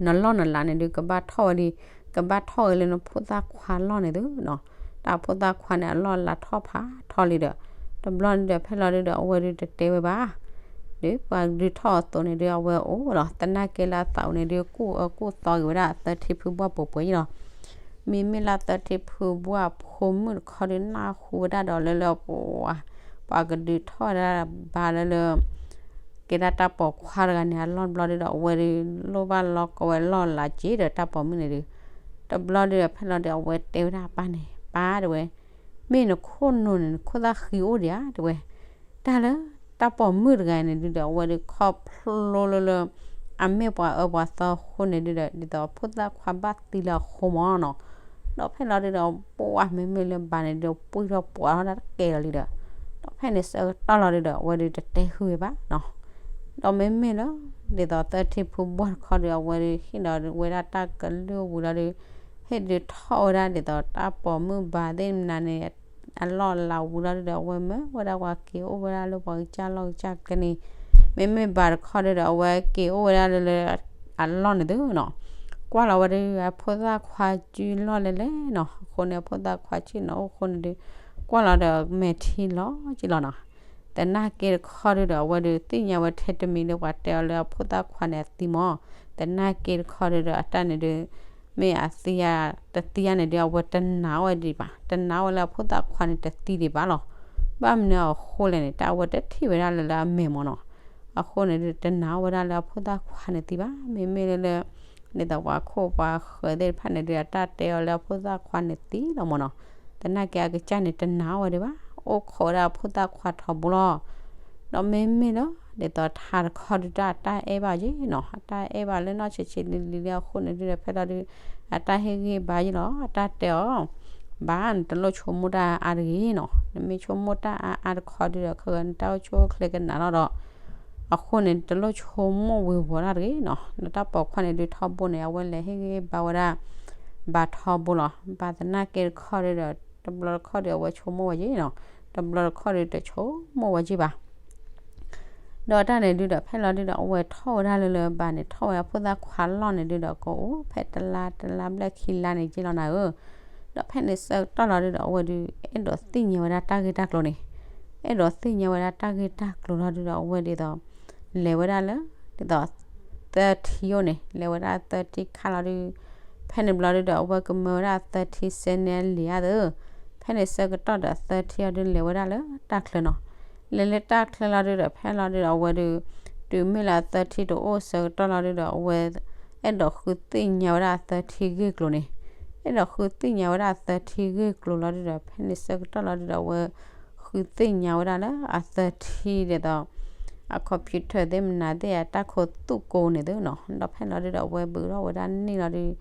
နလီၢ်နလၤန့ၣ်ဒု ကဘၣ်ထီၣ်ဝဲဒၣ်, ကဘၣ်ထီၣ်ဝဲလၢနဖိသၣ်ခွါလီၢ်န့ၣ်သုနီၤ. တၢ်ဖိသၣ်ခွါန့ၣ် အလီၢ်အလၤထီၣ်ဖးထီလံဒီး တဘျီဒုဒီး ဖဲလီၤဒုဒီး အဝဲဒုတတဲဝဲဘၣ် ဒုးပှၤဒုးထီၣ်အသိးန့ၣ်ဒု အဝဲအိၣ်လီၤ. သနာ်က့လၢအသးအိၣ်န့ၣ်ဒု ကူၣ်အၢကူၣ်သီဂ့ၤဝဲဒၣ်သၢထံဖုဘှၢ်ပှဲၤပှဲၤယလီၤ. မ့မ့ၢ်လၢသၢထံဖုဘှၢ်ဖိမုၣ်တခီဒု နၢ်ဟူဝဲဒၣ်ဒီးလၢလၢပှၤ, ပှၤကဒုးထီၣ်ဝဲဒၣ်ဘၣ်လၢလၢ ကဲဒၣ်တၢ်ပိာ်ခွါတဂၤန့ၣ် အလီၢ်တဘျီဒုဒီး အဝဲဒု လိၣ်ဘၣ်လီၤကဝဲလီၢ်လၤက့ၤဒီးတၢ်ပိာ်မုၣ်န့ၣ်ဒု, တဘျီဒုဒီး ဖဲလီၤဒု အဝဲတဲဝဲဒၣ်အပၢ်န့ၣ် ပၢ်တဲဝဲ, မ့ၢ်နခိၣ်နူာ်န့ၣ် နခိၣ်သၣ်ဃံအိၣ်ဒံးဧါတဲဝဲ. တၢ်လၢတၢ်ပိာ်မုၣ်တဂၤန့ၣ်ဒုဒီး အဝဲဒုခီဖျိလၢလၢ အမ့ၢ်ပှၤအၢပှၤသီအဃိန့ၣ်ဒုဒီး ဒ်သိးဖိသၣ်ခွါဘၣ်သံလၢအဃိမ့ၢ်နီၤ. ဒီးဖဲလီၤဒုဒီး ပှၢ်မ့မ့ၢ်လၢဘၣ်န့ၣ်ဒု ပှံၢ်ထီၣ်ပှၢ်ထီၣ်ဒၣ်တကဲလီၤလံဒီး, ဒီးဖဲန့ၣ်ဆၢကတီၢ်လီၤဒုဒီး အဝဲဒုတတဲဟုဝဲဘၣ်နီၤ. ဒီးမ့မ့ၢ်လၢ ဒ်သိးသၢထံဖုဘှၢ်တခီဒု အဝဲဒုဟ့ၣ်ဒီးဝဲဒၣ်တၢ်ကလုၢ်ဝံၤလီၤဒု ဟ့ၣ်ဒုးထီၣ်ဝဲဒၣ်ဒ်သိးတၢ်ပိာ်မုၣ်ဘၣ်သ့ၣ်မနုၤန့ၣ် အလီၢ်အလၤဝံၤလီၤဒုဒီး အဝဲမၢဝဲဒၣ်ပှၤက့ၤအိၣ်ဝဲဒၣ်လၢပှၤကစၢ်လီၢ်ကစၢ်ကျဲန့ၣ်, မ့မ့ၢ်ဘၣ်တခီဒုဒီး အဝဲက့ၤအိၣ်ဝဲဒၣ်လၢလၢ အလီၢ်န့ၣ်သုနီၤ. ကွၢ်လီၤဝဲဒု အဖိသၣ်ခွါစုလီၢ်လဲၤလဲၤနီၤ, အဃိန့ၣ် အဖိသၣ်ခွါဆ့ၣ်နီၤအိၣ်အဃိန့ၣ်ဒု ကွၢ်လီၤဒီးမဲာ်ထံလီၤက့လီၤနီၤ. သနာ်က့တခီဒုဒီး အဝဲဒုးသ့ၣ်ညါဝဲထဲတမံၤဒီး ပှၤတဲအီၤလၢအဖိသၣ်ခွါန့ၣ်အသံမၢ်. သနာ်က့တခီဒုဒီး အတၢ်န့ၣ်ဒုး မ့ၢ်အသံဧါတသံဧါန့ၣ်ဒုး အဝဲတနာ်ဝဲဒံးဘၣ်, တနာ်ဝဲလၢအဖိသၣ်ခွါန့ၣ်တသံဒံးဘၣ်လီၤ. ဘၣ်မနုၤအဃိလဲၣ်န့ၣ် တၢ်အဝဲတထံၣ်ဝဲဒၣ်လၢလၢအမဲာ်မၢ်နီၤ. အဃိန့ၣ်ဒုး တနာ်ဝဲဒၣ်လၢအဖိသၣ်ခွါန့ၣ်သံဘၣ်. မ့မ့ၢ်လၢလၢ ဒ်သိးပှၤခိၣ်ပှၤဃၢၤသ့ၣ်တဖၣ်န့ၣ်ဒုး အတၢ်တဲအီၤလၢအဖိသၣ်ခွါန့ၣ်သံလီၤမၢ်နီၤ. သနာ်က့အကစၢ်န့ၣ် တနာ်ဝဲဒံးဘၣ်, အိၣ်ခိးဝဲဒၣ်အဖိသၣ်ခွါထီဘိလီၤ. ဒီးမ့မ့ၢ်လၢ ဒ်သိးထးတခီဒုး တၢ်အတၢ်အဲၣ်ဘၣ်ယ့ၣ်နီၤ, အတၢ်အဲၣ်ဘၣ်လၢနီၢ်ဆံးဆံးလံၤလံၤလံၤအဃိန့ၣ်ဒုး ဒီးဖဲလီၤဒုး အတၢ်ဟ့ၣ်ဂံၢ်ဘါယ့ၣ်လီၤ. အတၢ်တဲအီၤ ဘၣ်နတလိၣ်ဆိကမိၣ်တၢ်အါအါတဂ့ၤနီၤ. နမ့ၢ်ဆိကမိၣ်တၢ်အါအါတခီဒုးဒီး ခဲဂၤနတၢ်အိၣ်ဆူၣ်အိၣ်ချ့ကနးထီၣ်ဒီး အဃိန့ၣ် တလိၣ်ဆိကမိၣ်ဝ့ၤဝီၤတၢ်တဂ့ၤနီၤ. နတၢ်ပိာ်ခွါန့ၣ်ဒုးထီဘိန့ၣ် အဝဲလဲၤဟ့ၣ်ဂံၢ်ဟ့ၣ်ဘါဝဲဒၣ် ဘၣ်ထီဘိလီၤ. ဘၣ်သနာ်က့တခီဒုးဒီး တဘျီတခီဒုးအဝဲဆိကမိၣ်ဝဲယ့ၣ်နီၤ, တဘျီတခီဒုးတဆိကမိၣ်ဝဲယ့ၣ်ဘၣ်. ဒီးတၢ်န့ၣ်ဒုးဒီး ဖဲလီၤဒုးဒီး အဝဲထီၣ်ဝဲဒၣ်လၢလၢဘၣ်န့ၣ် ထီၣ်ဝဲအဖိသၣ်ခွါလီၢ်န့ၣ်ဒုးဒီး ကအိၣ်ဖဲတလါတလါဘျဲၣ်ခံလါန့ၣ်က့လီၤနၤဧၢ. ဒီးဖဲန့ၣ်ဆၢကတီၢ်လီၤဒုးဒီး အဝဲဒုး အဲၣ်ဒိးသ့ၣ်ညါဝဲဒၣ်တၢ်ဂ့ၢ်တၢ်ကျိၤန့ၣ်, အဲၣ်ဒိးသ့ၣ်ညါဝဲဒၣ်တၢ်ဂ့ၢ်တၢ်ကျိၤလီၤဒုးဒီး အဝဲဒ်သိး လဲၤဝဲဒၣ်လၢ ဒ်သိး သထံအိၣ်န့ၣ် လဲၤဝဲဒၣ်သထံခါလီၤဒုး ဖဲန့ၣ်ဘျီဒုးဒီး အဝဲကမၢဝဲဒၣ်သထံစဲန့ၣ်အလံာ်ဧါသၢ. ဖဲန့ၣ်ဆၢကတီၢ်ဒီးသထံအီၤဒုးလဲၤဝဲဒၣ်လၢတၢ်ချၢနီၤ. လဲၤလၢတၢ်ချၢလီၤဒုးဒီး ဖဲလီၤဒုးဒီး အဝဲဒုး တုၤမ့ၢ်လၢအသထံတအိၣ်ဆၢကတီၢ်လီၤဒုးဒီး အဝဲအဲၣ်ဒိးဃုသ့ၣ်ညါဝဲဒၣ်အသထံဂ့ၢ်ကျိၤန့ၣ်, အဲၣ်ဒိးဃုသ့ၣ်ညါဝဲဒၣ်အသထံဂ့ၢ်ကျိၤလီၤဒုးဒီး ဖဲန့ၣ်ဆၢကတီၢ်လီၤဒုးဒီး အဝဲဃုသ့ၣ်ညါဝဲဒၣ်လၢအသထံဒ်သိး အ computer သ့ၣ်မနုၤသ့ၣ်အတၢ်ခိးသူၣ်ကိန့ၣ်သုနီၤ. ဒီးဖဲလီၤဒုးဒီး အဝဲဘုးထီၣ်ဝဲဒၣ်န့ၣ်လီၤဒုး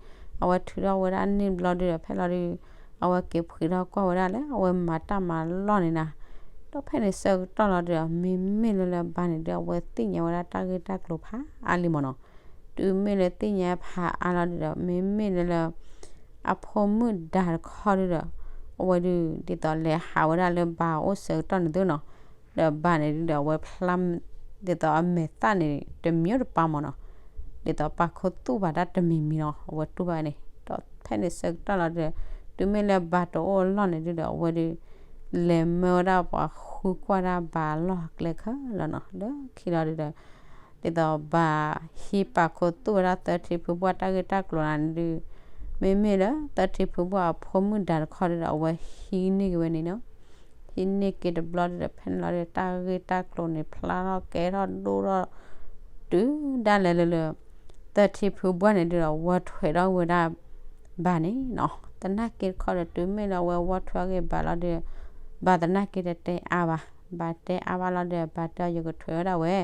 အဝဲထုးထီၣ်ဝဲဒၣ်န့ၣ်ဘျီဒုးဒီး ဖဲလီၤဒုး အဝဲက့ၤဖှံးထီၣ်ကွၢ်ဝဲဒၣ်လၢ အဝဲမၤတၢ်မၤလီၢ်န့ၣ်နၤ. ဒီးဖဲန့ၣ်ဆၢကတီၢ်လီၤဒုးဒီး မ့မ့ၢ်လၢလၢဘၣ်န့ၣ်ဒုး အဝဲသ့ၣ်ညါဝဲဒၣ်တၢ်ဂ့ၢ်တၢ်ကျိၤဖးအါလံမၢ်နီၤ. တုၤမ့ၢ်လၢသ့ၣ်ညါဖးအါလီၤဒုးဒီး မ့မ့ၢ်လၢလၢ အဖိမုၣ်ဒါတခီဒုးဒီး အဝဲဒုး ဒ်သိးလဲၤဟးဝဲဒၣ်လၢဘၣ်အိၣ်ဆၢကတီၢ်န့ၣ်သုနီၤ. ဒီးဘၣ်န့ၣ်ဒုးဒီး အဝဲဖျါ ဒ်သိးအမဲာ်သၣ်န့ၣ် တမံၤတပၤမၢ်နီၤ. ဒ်သိးပာ်ခူသူၣ်ဘၣ်တၢ်တမံၤမံၤနီၤ အဝဲတူၢ်ဘၣ်န့ၣ်. ဒီးဖဲန့ၣ်ဆၢကတီၢ်လီၤဒုးဒီး တုၤမ့ၢ်လၢဘၣ်တအိၣ်အလီၢ်န့ၣ်ဒုးဒီး အဝဲဒုး လဲၤမၢဝဲဒၣ်ပှၤဃုကွၢ်ဒၣ်ဘၣ်အလီၢ်အကျဲခဲလၢာ်နီၤ. လၢခံလီၤဒုးဒီး ဒ်သိးဘၣ်ဟံးပာ်ခူသူၣ်ဝဲဒၣ်သထံဖုဘှၢ်တၢ်ဂ့ၢ်တၢ်ကျိၤနၤဒုး မ့မ့ၢ်လၢသထံဖုဘှၢ်အဖိမုၣ်ဒါတခီဒုးဒီး အဝဲဟံးန့ၢ်က့ၤဝဲန့ၣ်နီၤ. ဟံးန့ၢ်က့ၤတဘျီဒုးဒီး ဖဲန့ၣ်လီၤဒုး တၢ်ဂ့ၢ်တၢ်ကျိၤန့ၣ် ဖျါထီၣ်ကဲထီၣ်ဒိၣ်ထီၣ် တုၤဒၣ်လဲာ်လၢလၢ သထံဖုဘှၢ်န့ၣ်ဒုးဒီး ဝီထွဲးထီၣ်ဝဲဒၣ်ဘၣ်န့ၣ်နီၤ. သနာ်က့တခီဒီး တုၤမ့ၢ်လၢအဝဲဝီထွဲးထီၣ်က့ၤဘၣ်လီၤဒုး ဘၣ်သနာ်က့တတဲအါဘၣ်. ဘၣ်တဲအါဘၣ်လီၤဒုး ဘၣ်တဲအီၤ ယကထွဲးဝဲဒၣ်ဝဲ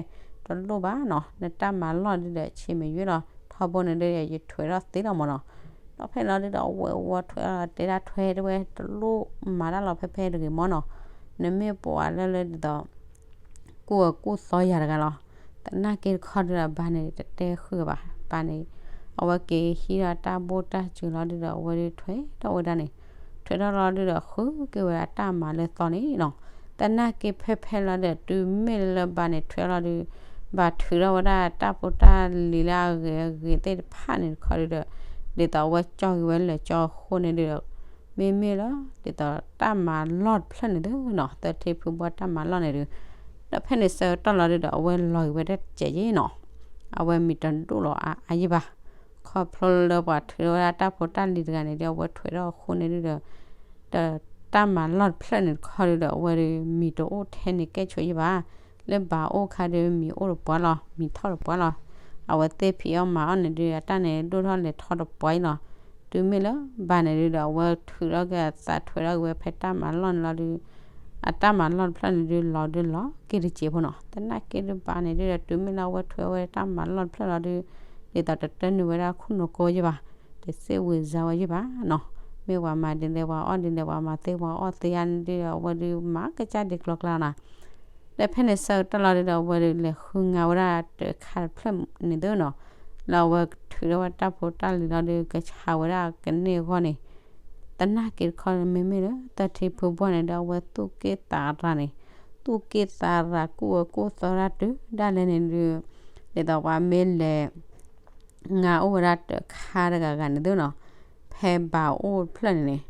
တလိၣ်ဘၣ်နီၤ, နတၢ်မၤလီၢ်ဒုးဒီး ဆံးမ့ၢ်ယွ့လီၤ, ထီဘိန့ၣ်ဒုး ယထွဲးထီၣ်သ့လီၤမၢ်နီၤ. ဒီးဖဲန့ၣ်လီၤဒုးဒီး အဝဲဝီထွဲးထီၣ် တဲဒၣ်ထွဲတဝဲ တလိၣ်မၤတၢ်လီၤဖဲဖဲတဂ့ၤမၢ်နီၤ, နမ့ၢ်ပှၤလၢလၢဒ်သိး ကူၣ်အီၤကူၣ်သီယၤတဂၤလီၤ. သနာ်က့တခီဒုးဒီး ဘၣ်န့ၣ်တတဲဃုာ်ဘၣ်. ဘၣ်န့ၣ် အဝဲက့ၤဟံးဒီးတၢ်ဘိၣ်တၢ်စၢၤလီၤဒုးဒီး အဝဲဒုးထွဲထီၣ်ဝဲဒၣ်န့ၣ်, ထွဲထီၣ်လီၤဒုးဒီး ဃုက့ၤဝဲဒၣ်တၢ်မၤလၢသီန့ၣ်နီၤ. သနာ်က့ဖဲဖဲလီၤဒီး တုၤမ့ၢ်လၢဘၣ်န့ၣ်ထွဲလီၤဒုး ဘၣ်ထုးထီၣ်ဝဲဒၣ်တၢ်ဖိတၢ်လံၤလၢအဂ့ၤအဂ့ၤသ့ၣ်တဖၣ်န့ၣ်တခီဒုးဒီး ဒ်သိးအဝဲကၠီက့ၤဝဲလၢာ်ကၠီအဃိန့ၣ်ဒုးဒီး မ့မ့ၢ်လၢ ဒ်သိးတၢ်မၤလီၢ်တဖျၢၣ်န့ၣ်သုနီၤ, သထံဖုဘှၢ်တၢ်မၤလီၢ်န့ၣ်ဒုး, ဒီးဖဲန့ၣ်ဆၢကတီၢ်လီၤဒုးဒီး အဝဲလီၤက့ၤဝဲဒၣ်တစဲးယ့ၣ်နီၤ, အဝဲမံၤတဒိၣ်လီၤအါအါယ့ၣ်ဘၣ်. ခီဖျိလၢပှၤထုးထီၣ်ဝဲဒၣ်တၢ်ဖိတၢ်လံၤတဂၤန့ၣ်ဒီး အဝဲထွဲထီၣ်အဃိန့ၣ်ဒုးဒီး တၢ်မၤလီၢ်တဖျၢၣ်န့ၣ်တခီဒုးဒီး အဝဲဒုးမံၤတအိၣ်ထဲန့ၣ်ကဲဆိယ့ၣ်ဘၣ်. လၢဘၣ်အိၣ်ခါဒုးမံၤအိၣ်တပှၢ်လီၤ, မံၤထီၣ်တပှၢ်လီၤ. အဝဲသ့ၣ်ဖံးအီၣ်မၤအီၣ်န့ၣ်ဒုး အတၢ်န့ၣ်ဒိၣ်ထီၣ်လဲၤထီတပှၢ်အံၤလီၤ. တုၤမ့ၢ်လၢဘၣ်န့ၣ်ဒုးဒီး အဝဲထုးထီၣ်က့ၤအသးထွဲထီၣ်က့ၤဝဲဖဲတၢ်မၤလီၢ်န့ၣ်လီၤဒုး အတၢ်မၤလီၢ်တဖျၢၣ်န့ၣ်ဒုး လီၤဒုးလီၤက့ၤတစဲးဖိနီၤ. သနာ်က့ဒုးဘၣ်န့ၣ်ဒုးဒီး တုၤမ့ၢ်လၢအဝဲထွဲဝဲတၢ်မၤလီၢ်တဖျၢၣ်လီၤဒုး ဒ်သိးတတၢနုာ်ဝဲဒၣ်ခိၣ်နူာ်ကိယ့ၣ်ဘၣ်, တစ့ၣ်ဝံၤစါဝဲယ့ၣ်ဘၣ်နီၤ. မ့ၢ်ပှၤမၤဒ်လဲၣ်ပှၤအီၣ်ဒ်လဲၣ် ပှၤမၤသ့ပှၤအီၣ်သ့ဧါန့ၣ်ဒုးဒီး အဝဲဒုးမၤကစၢ်ဒ်ကျီကျါနီၤ. ဒီးဖဲန့ၣ်ဆၢကတီၢ်လီၤဒုးဒီး အဝဲဒုးလဲၤဃုငါဝဲဒၣ်တၢ်ခါတဖျၢၣ်န့ၣ်သုနီၤ, လၢအဝဲထုးထီၣ်ဝဲတၢ်ဖိတၢ်လံၤလီၤဒုး ကဆါဝဲဒၣ်ကန့ၢ်အဂီၢ်န့ၣ်, သနာ်က့တခီန့ၣ် မ့မ့ၢ်လၢသထံဖုဘှၢ်န့ၣ်ဒီး အဝဲသူၣ်က့ၣ်သးရၤန့ၣ်, သူၣ်က့ၣ်သးရၤကူၣ်အၢကူၣ်သီတၢ်တုၤဒၣ်လဲာ်န့ၣ်ဒုး ဒ်သိးပှၤမ့ၢ်လဲၤ ငါအိၣ်ဝဲဒၣ်တၢ်ခါတဂၤဂၤန့ၣ်သုနီၤ, ဖဲဘၣ်အိၣ်တဖျၢၣ်န့ၣ်န့ၣ်,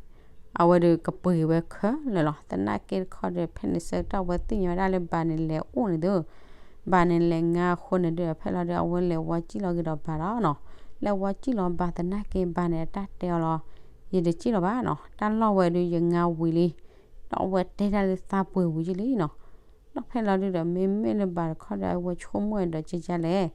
အဝဲဒုးကပှ့ၤဝဲခဲလၢာ်လီၤ. သနာ်က့တခီဒီး ဖဲန့ၣ်ဆၢကတီၢ်အဝဲသ့ၣ်ညါဝဲဒၣ်လၢဘၣ်န့ၣ်လဲၤအိၣ်န့ၣ်သု, ဘၣ်န့ၣ်လဲၤငါအဃိန့ၣ်ဒုး ဖဲလီၤဒုး အဝဲလဲၤဝီစံၣ်လီၤက့ၤဒီးဘၣ်လီၤနီၤ. လဲၤဝီစံၣ်လီၤဘၣ်သနာ်က့ဘၣ်န့ၣ် အတၢ်တဲအီၤလီၤ, ယတစံၣ်လီၤဘၣ်နီၤ, တၢ်လီၢ်ဝဲဒုးယငါဝံၤလံ, ဒီးအဝဲတဲဒၣ်လၢသးပှ့ၤဝံၤယလံနီၤ. ဒီးဖဲလီၤဒုးဒီး မ့မ့ၢ်လၢဘၣ်တခီဒီး အဝဲဆိကမိၣ်ဒီးကကလဲၣ်,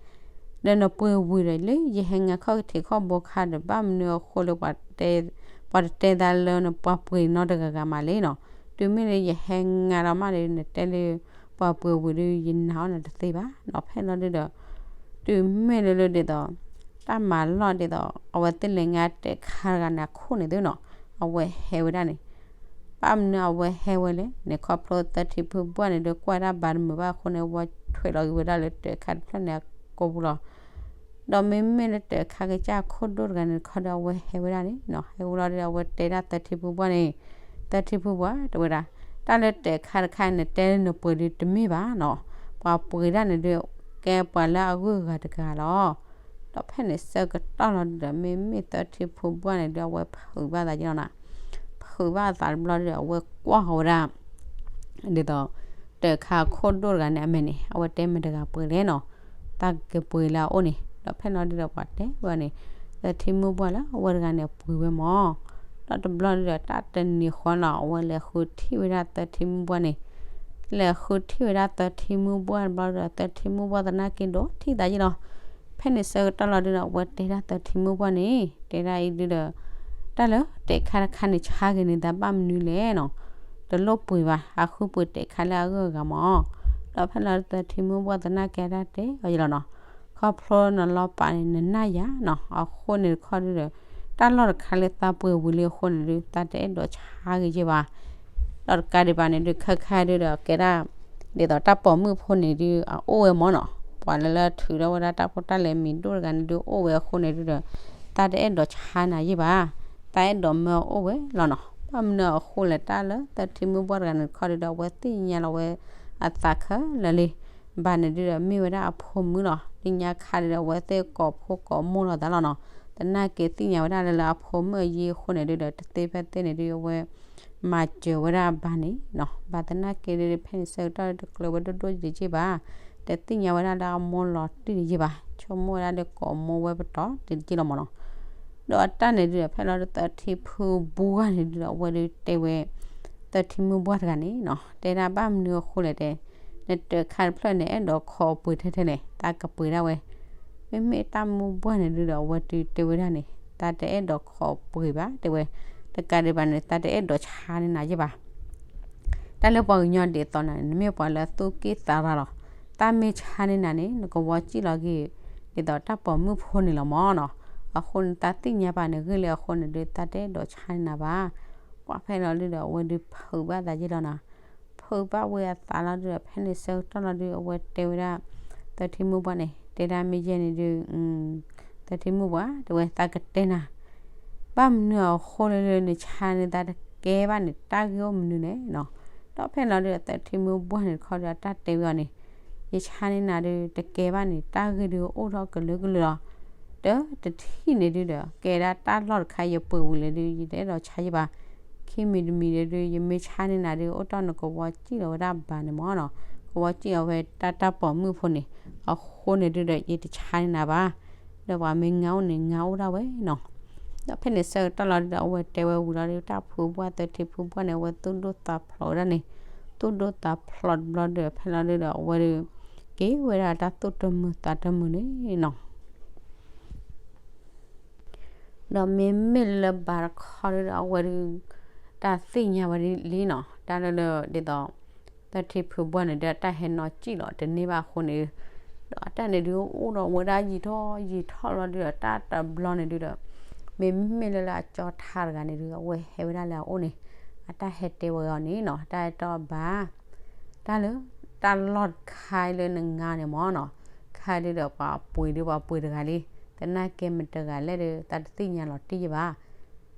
ဒီးနပှ့ၤဝံၤဒီးလၢယဟဲငါခီၣ်ကထံးခီၣ်ဘိခါဒီး ဘၣ်မနုၤအဃိလၢ ပှၤတတဲသးလၢနပှ့ၤပှ့ၤနီတဂၤဂၤမးလဲၣ်နီၤ. တုၤမ့ၢ်လၢယဟဲငါဒီးမးဒီး နတဲလၢ ပှၤပှ့ၤဝံၤဒုး ယနာ်အီၤနတသ့ဘၣ်နီၤ. ဖဲလီၤဒုးဒီး တုၤမ့ၢ်လၢလၢဒ်သိး တၢ်မၤလီၢ်ဒ်သိး အဝဲသ့ၣ်လဲၤငါတၢ်ခါတဂၤန့ၣ်အခိၣ်န့ၣ်သုနီၤ, အဝဲဟဲဝဲဒၣ်န့ၣ် ဘၣ်မနုၤအဝဲဟဲဝဲလဲၣ်န့ၣ် ခီဖျိသၢထံဖုဘှၢ်န့ၣ်ဒုး ကွၢ်ဒၣ်ဘၣ်တမုာ်ဘၣ်အဃိန့ၣ် ဝဲထွဲးလီၤက့ၤဝဲဒၣ်လၢတၢ်ခါတဖျၢၣ်န့ၣ်အကိာ်ပူၤလီၤ. ဒီးမ့မ့ၢ်လၢတၢ်ခါကစၢ်အခိၣ်ဒိၣ်တဂၤန့ၣ်တခီဒီး အဝဲဟဲဝဲဒၣ်န့ၣ်နီၤ, ဟဲဝဲလီၤဒီး အဝဲတဲဒၣ်သၢထံဖုဘှၢ်န့ၣ်, သၢထံဖုဘှၢ် တဲဝဲဒၣ်, တၢ်လၢတၢ်ခါတခါန့ၣ် နတဲလၢနပှ့ၤဒုးတမ့ၢ်ဘၣ်နီၤ, ပှၤပှ့ၤဒၣ်န့ၣ်ဒုး ကဲပှၤလၢအဂုၤအဂၤတဂၤလီၤ. ဒီးဖဲန့ၣ်ဆၢကတီၢ်လီၤဒုးဒီး မ့မ့ၢ်သၢထံဖုဘှၢ်န့ၣ်ဒုး အဝဲဖုးဘၣ်သးက့ၤလီၤနီၤ, ဖုးဘၣ်သးတဘျီဒုးဒီး အဝဲကွၢ်ဃီၤဝဲဒၣ် ဒ်သိး တၢ်ခါခိၣ်ဒိၣ်တဂၤန့ၣ်အမဲာ်န့ၣ် အဝဲတဲမတၤတဂၤပှ့ၤလဲၣ်နီၤ, တၢ်ကပှ့ၤလၢအအိၣ်န့ၣ်. ဒီးဖဲလီၤဒုးဒီးပှၤတဲဝဲန့ၣ် သၢထံမုၢ်ဘှၢ်လၢအဝဲတဂၤန့ၣ်ပှ့ၤဝဲမၢ်. ဒီးတဘျီဒုးဒီး တၢ်တနံၤဃီလီၤ အဝဲလဲၤဃုထံၣ်ဝဲဒၣ်သၢထံမုၢ်ဘှၢ်န့ၣ်, လဲၤဃုထံၣ်ဝဲဒၣ်သၢထံမုၢ်ဘှၢ်တဘျီဒီး သၢထံမုၢ်ဘှၢ်သနာ်က့ဒိးထံၣ်သးယ့ၣ်လီၤ. ဖဲန့ၣ်ဆၢကတီၢ်လီၤဒုးဒီး အဝဲတဲဒၣ်သၢထံမုၢ်ဘှၢ်န့ၣ် တဲဒၣ်အံၤဒုးဒီး တၢ်လၢတၢ်ခါတခါန့ၣ် ဆါက့ၤန့ၢ်သးဘၣ်မနုၤလဲၣ်နီၤ, တလိၣ်ပှ့ၤဘၣ်, အဃုပှ့ၤတၢ်ခါလၢအဂုၤအဂၤမၢ်. ဒီးဖဲလီၤသၢထံမုၢ်ဘှၢ်သနာ်က့တၢ်တဲအီၤယ့ၣ်လီၤနီၤ, ခီဖျိနလီၤပာ်န့ၣ် နနၢ်ယၤနီၤ, အဃိန့ၣ်တခီဒုးဒီး တၢ်လီၢ်တခါလၢသးပှ့ၤဝံၤလံအဃိန့ၣ်ဒုး သးတအဲၣ်ဒိးဆါက့ၤယ့ၣ်ဘၣ်. ဒီးတကးဒံးဘၣ်န့ၣ်ဒုး ခဲခါဒုးဒီး ကဲဒၣ် ဒ်သိးတၢ်ပိာ်မုၣ်ဖိန့ၣ်ဒုး အအိၣ်ဝဲမၢ်နီၤ, ပှၤလၢလၢထုးထီၣ်ဝဲဒၣ်တၢ်ဖိတၢ်လံၤမံၤဒိၣ်တဂၤန့ၣ်ဒုးအိၣ်ဝဲအဃိန့ၣ်ဒုးဒီး သးတအဲၣ်ဒိးဆါနၤယ့ၣ်ဘၣ်, သးအဲၣ်ဒိးမၢအအိၣ်ဝဲလီၤနီၤ. ဘၣ်မနုၤအဃိလဲၣ် တၢ်လၢသၢထံမုၢ်ဘှၢ်တဂၤန့ၣ်တခီဒုးဒီး အဝဲသ့ၣ်ညါလီၤဝဲအသးခဲလၢာ်လံ. ဘၣ်န့ၣ်ဒုးဒီး မ့ၢ်ဝဲဒၣ်အဖိမုၣ်လီၤ. လၢညါခါဒုးဒီး အဝဲသ့ၣ်ကိးဖိကိးမိၢ်လိာ်သးလီၤနီၤ. သနာ်က့သ့ၣ်ညါဝဲဒၣ်လၢလၢအဖိမုၣ်အယံၤအဃိန့ၣ်ဒုးဒီး တသ့ဖဲသ့န့ၣ်ဒုး အဝဲ မၤစၢၤဝဲဒၣ်ဘၣ်န့ၣ်နီၤ. ဘၣ်သနာ်က့ဒုး ဖဲန့ၣ်ဆၢကတီၢ်ဒုး တကျၢၤဝဲဒိၣ်ဒိၣ်ယံာ်ယံာ်ဘၣ်, တသ့ၣ်ညါဝဲဒၣ်လၢအမိၢ်လီၤတံၢ်ယံာ်ဘၣ်, ဆိကမိၣ်ဝဲဒၣ်လၢကိးမိၢ်ဝဲပတီၢ်တယံာ်လီၤမၢ်နီၤ. ဒီးအတၢ်န့ၣ်ဒုးဒီး ဖဲလီၤဒုးသၢထံဖုဘှၢ်န့ၣ်ဒုးဒီး အဝဲဒုးတဲဝဲ သၢထံမုၢ်ဘှၢ်တဂၤန့ၣ်နီၤ, တဲဒၣ်ဘၣ်မနုၤအဃိလဲၣ်တဲ, နတၢ်ခါတဖျၢၣ်န့ၣ် အဲၣ်ဒိးခိးပှ့ၤထဲထဲလဲၣ်, သးကပှ့ၤဒၣ်ဝဲ. မ့မ့ၢ်တၢ်မုၢ်ဘှၢ်န့ၣ်ဒုးဒီး အဝဲဒုးတဲဝဲဒၣ်န့ၣ် သးတအဲၣ်ဒိးခိးပှ့ၤဘၣ်တဲဝဲ, တကးဒံးဘၣ်န့ၣ် သးတအဲၣ်ဒိးဆါန့ၢ်နၤယ့ၣ်ဘၣ်. တၢ်လၢပှၤကညီဒ်သိးနၤန့ၣ် နမ့ၢ်ပှၤလၢသူၣ်က့ၣ်သးရၤလီၤ. သးမ့ၢ်ဆါန့ၢ်နၤန့ၣ် နကဝီၤစံၣ်လီၤက့ၤ ဒ်သိးတၢ်ပိာ်မုၣ်ဖိန့ၣ်လီၤမၢ်နီၤ. အဃိန့ၣ် သးသ့ၣ်ညါဘၣ်န့ၣ် ဂ့ၢ်လၢအဃိန့ၣ်ဒုး သးတအဲၣ်ဒိးဆါန့ၢ်နၤဘၣ်. ပှၤဖဲလီၤဒုးဒီး အဝဲဒုးဖုးဘၣ်သးယ့ၣ်လီၤနီၤ. ဖုးဘၣ်ဝဲအသးလီၤဒုးဒီး ဖဲန့ၣ်ဆၢကတီၢ်လီၤဒုး အဝဲတဲဝဲဒၣ် သၢထံမုၢ်ဘှၢ်န့ၣ် တဲဒၣ်မ့ၢ်ယဲန့ၣ်ဒုး သၢထံမုၢ်ဘှၢ် တဲဝဲ သးကတဲနၤ ဘၣ်မနုၤအဃိလၢလၢနဆါန့ၢ်သးတကဲဘၣ်န့ၣ် တၢ်ဂ့ၢ်အိၣ်မနုၤလဲၣ်နီၤ. ဒီးဖဲလီၤဒုးဒီး သၢထံမုၢ်ဘှၢ်န့ၣ်တခီဒီး အတၢ်တဲဝဲအီၤန့ၣ် ယဆါန့ၢ်နၤဒုး တကဲဘၣ်န့ၣ် တၢ်ဂ့ၢ်ဒုးအိၣ်ထီၣ်ကလုာ်ကလုာ်လီၤ. တၢ်တထံၣ်န့ၣ်ဒုးဒီး ကဲဒၣ်တၢ်လီၢ်တခါ ယပှ့ၤဝံၤလၢဒုး ယတအဲၣ်ဒိးဆါယ့ၣ်ဘၣ်. ခံမံၤတမံၤဒုး ယမ့ၢ်ဆါန့ၢ်နၤဒုး အိၣ်တ့ၢ်နကဝီၤစံၣ်လီၤဝဲဒၣ်ဘၣ်န့ၣ်မၢ်နီၤ. ကဝီၤစံၣ်လီၤဝဲတၢ်တၢ်ပိာ်မုၣ်ဖိန့ၣ် အဃိန့ၣ်ဒုးဒီး ယတဆါန့ၢ်နၤဘၣ်. ဒီးပှၤမ့ၢ်ငါအိၣ်န့ၣ် ငါအိၣ်ဒၣ်ဝဲနီၤ. ဒီးဖဲန့ၣ်ဆၢကတီၢ်လီၤဒုးဒီး အဝဲတဲဝဲဝံၤလီၤဒုး တၢ်ဖုဘှၢ်သၢထံဖုဘှၢ်န့ၣ် အဝဲသူၣ်ဒိၣ်သးဖျိးဝဲဒၣ်န့ၣ်, သူၣ်ဒိၣ်သးဖျိးတဘျီဒုးဒီး ဖဲလီၤဒုးဒီး အဝဲဒုး က့ၤဝဲဒၣ်တၢ်သူၣ်တမုာ်သးတမုာ်န့ၣ်နီၤ. ဒီးမ့မ့ၢ်လၢဘၣ်တခီဒုးဒီး အဝဲဒုး တၢ်သ့ၣ်ညါဝဲလံနီၤ, တၢ်လၢလၢဒ်သိး သၢထံဖုဘှၢ်န့ၣ်ဒုး တၢ်ဟဲနီၢ်စံၣ်လီၤတန့ၢ်ဘၣ်အဃိန့ၣ်, ဒီးအတၢ်န့ၣ်ဒုးအိၣ်ဒီးဝဲဒၣ်ယံာ်ထီၣ်ယံာ်ထီၣ်လီၤဒုးဒီး တၢ်တဘျီန့ၣ်ဒုးဒီး မ့မ့ၢ်လၢလၢအကၠီထါတဂၤန့ၣ်ဒုး အဝဲဟဲဝဲဒၣ်လၢအအိၣ်န့ၣ်, အတၢ်ဟဲတဲဝဲအီၤန့ၣ်နီၤ, တၢ်ဟဲတဲအီၤဘၣ် တၢ်လၢ တၢ်လီၢ်တခါလၢနငါန့ၣ်မၢ်နီၤ, ခါဒုးဒီးပှၤပှ့ၤဒုးပှၤပှ့ၤတဂၤလံ, သနာ်က့မတၤတဂၤလဲၣ်ဒုး သးတသ့ၣ်ညါလီၤတံၢ်ယ့ၣ်ဘၣ်.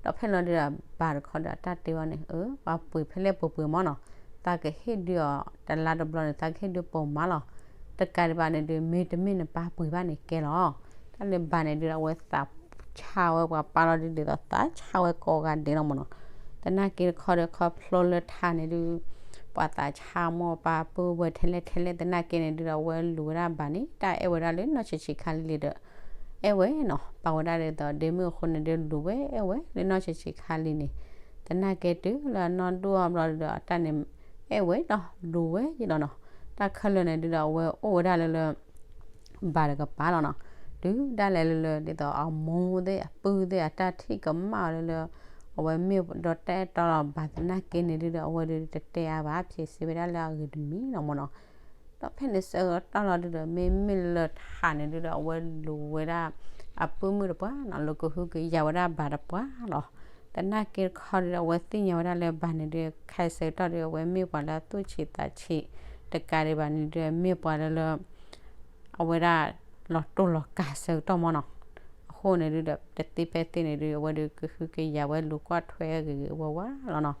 ဒီးဖဲလီၤဒုးဒီးဘၣ်တခီဒီးအတၢ်တဲဝဲန့ၣ် အၢ ပှၤပှ့ၤဖဲလဲၣ်ပှ့ၤပှ့ၤမၢ်နီၤ, သးကဟ့ၣ်ဒုးအီၤတလါတဘျီန့ၣ် သးကဟ့ၣ်ဒုးပိာ်မၢ်လီၤ. တကးဒံးဘၣ်န့ၣ်ဒုး မ့တမ့ၢ်နပၢ်ပှ့ၤဘၣ်န့ၣ်ကဲလီၤ. တၢ်လၢဘၣ်န့ၣ်ဒုးဒီး အဝဲသးဆါဝဲပှၤပၢ်လီၤဒုးဒ်သိးသးဆါဝဲကိးဂၤဒဲးလီၤမၢ်နီၤ. တ သနာ်က့တခီဒီး ခီဖျိလၢထးန့ၣ်ဒုး ပှၤသးဆါမိၢ်ပၢ်ပုၢ်ဝဲၢ်ထဲလဲၣ်ထဲလဲၣ် သနာ်က့န့ၣ်ဒုးဒီး အဝဲလူၤဝဲဒၣ်ဘၣ်န့ၣ် တၢ်အဲၣ်ဝဲဒၣ်လၢနီၢ်ဆံးဆံးခါလံလံဒီး အဲၣ်ဝဲနီၤ ပာ်ဝဲဒၣ်ဒ်သိးဒ့မုၣ်အဃိန့ၣ်ဒုး လူၤဝဲအဲၣ်ဝဲလၢနီၢ်ဆံးဆံးခါလံန့ၣ် သနာ်က့တုၤလၢအနီၢ်ဒိၣ်အဘျီဒုးဒီး အတၢ်န့ၣ် အဲၣ်ဝဲနီၤ လူၤဝဲယ့ၣ်လီၤနီၤ. တၢ်ခဲလၢာ်န့ၣ်ဒုးဒီး အဝဲအိၣ်ဝဲဒၣ်လၢလၢ ဘၣ်တကပၤလီၤနီၤ. တုၤဒၣ်လဲာ်လၢလၢ ဒ်သိးအမိၢ်သ့ၣ်အပုၢ်သ့ၣ်အတၢ်ထံၣ်ကမၣ်အီၤလၢလၢ အဝဲမ့ၢ်ဒီးတၢ်အဲၣ်တီလီၤဘၣ်သနာ်က့န့ၣ်ဒုးဒီး အဝဲဒုးတတဲအါဘၣ် ဖျ့စ့ဝဲဒၣ်လၢအဂ့ၤတမံၤနီၤမ့ၢ်နီၤ. ဒီးဖဲန့ၣ်ဆၢကတီၢ်လီၤဒုးဒီး မ့မ့ၢ်လၢထးန့ၣ်ဒုးဒီး အဝဲလူၤဝဲဒၣ် အပုၢ်မုၣ်တပှၢ်နီၤ လူၤကဟုကယာ်ဝဲဒၣ်ဘၣ်တပှၢ်လီၤ. သနာ်က့တခီဒုးဒီး အဝဲသ့ၣ်ညါဝဲဒၣ်လၢဘၣ်န့ၣ်ဒုး ခဲဆၢကတီၢ်ဒုး အဝဲမ့ၢ်ပှၤလၢအသူၣ်ဆံးသးဆံး တကးဒံးဘၣ်န့ၣ်ဒုး မ့ၢ်ပှၤလၢလၢ အဝဲဒၣ် လီၤတိၢ်လီၤကၤဆၢကတီၢ်မ့ၢ်နီၤ. အဃိန့ၣ်ဒုးဒီး တသ့ဖဲသ့န့ၣ်ဒုး အဝဲဒုးကဟုကယာ်ဝဲလူၤကွၢ်ထွဲဂ့ၤဂ့ၤဝါဝါလီၤနီၤ.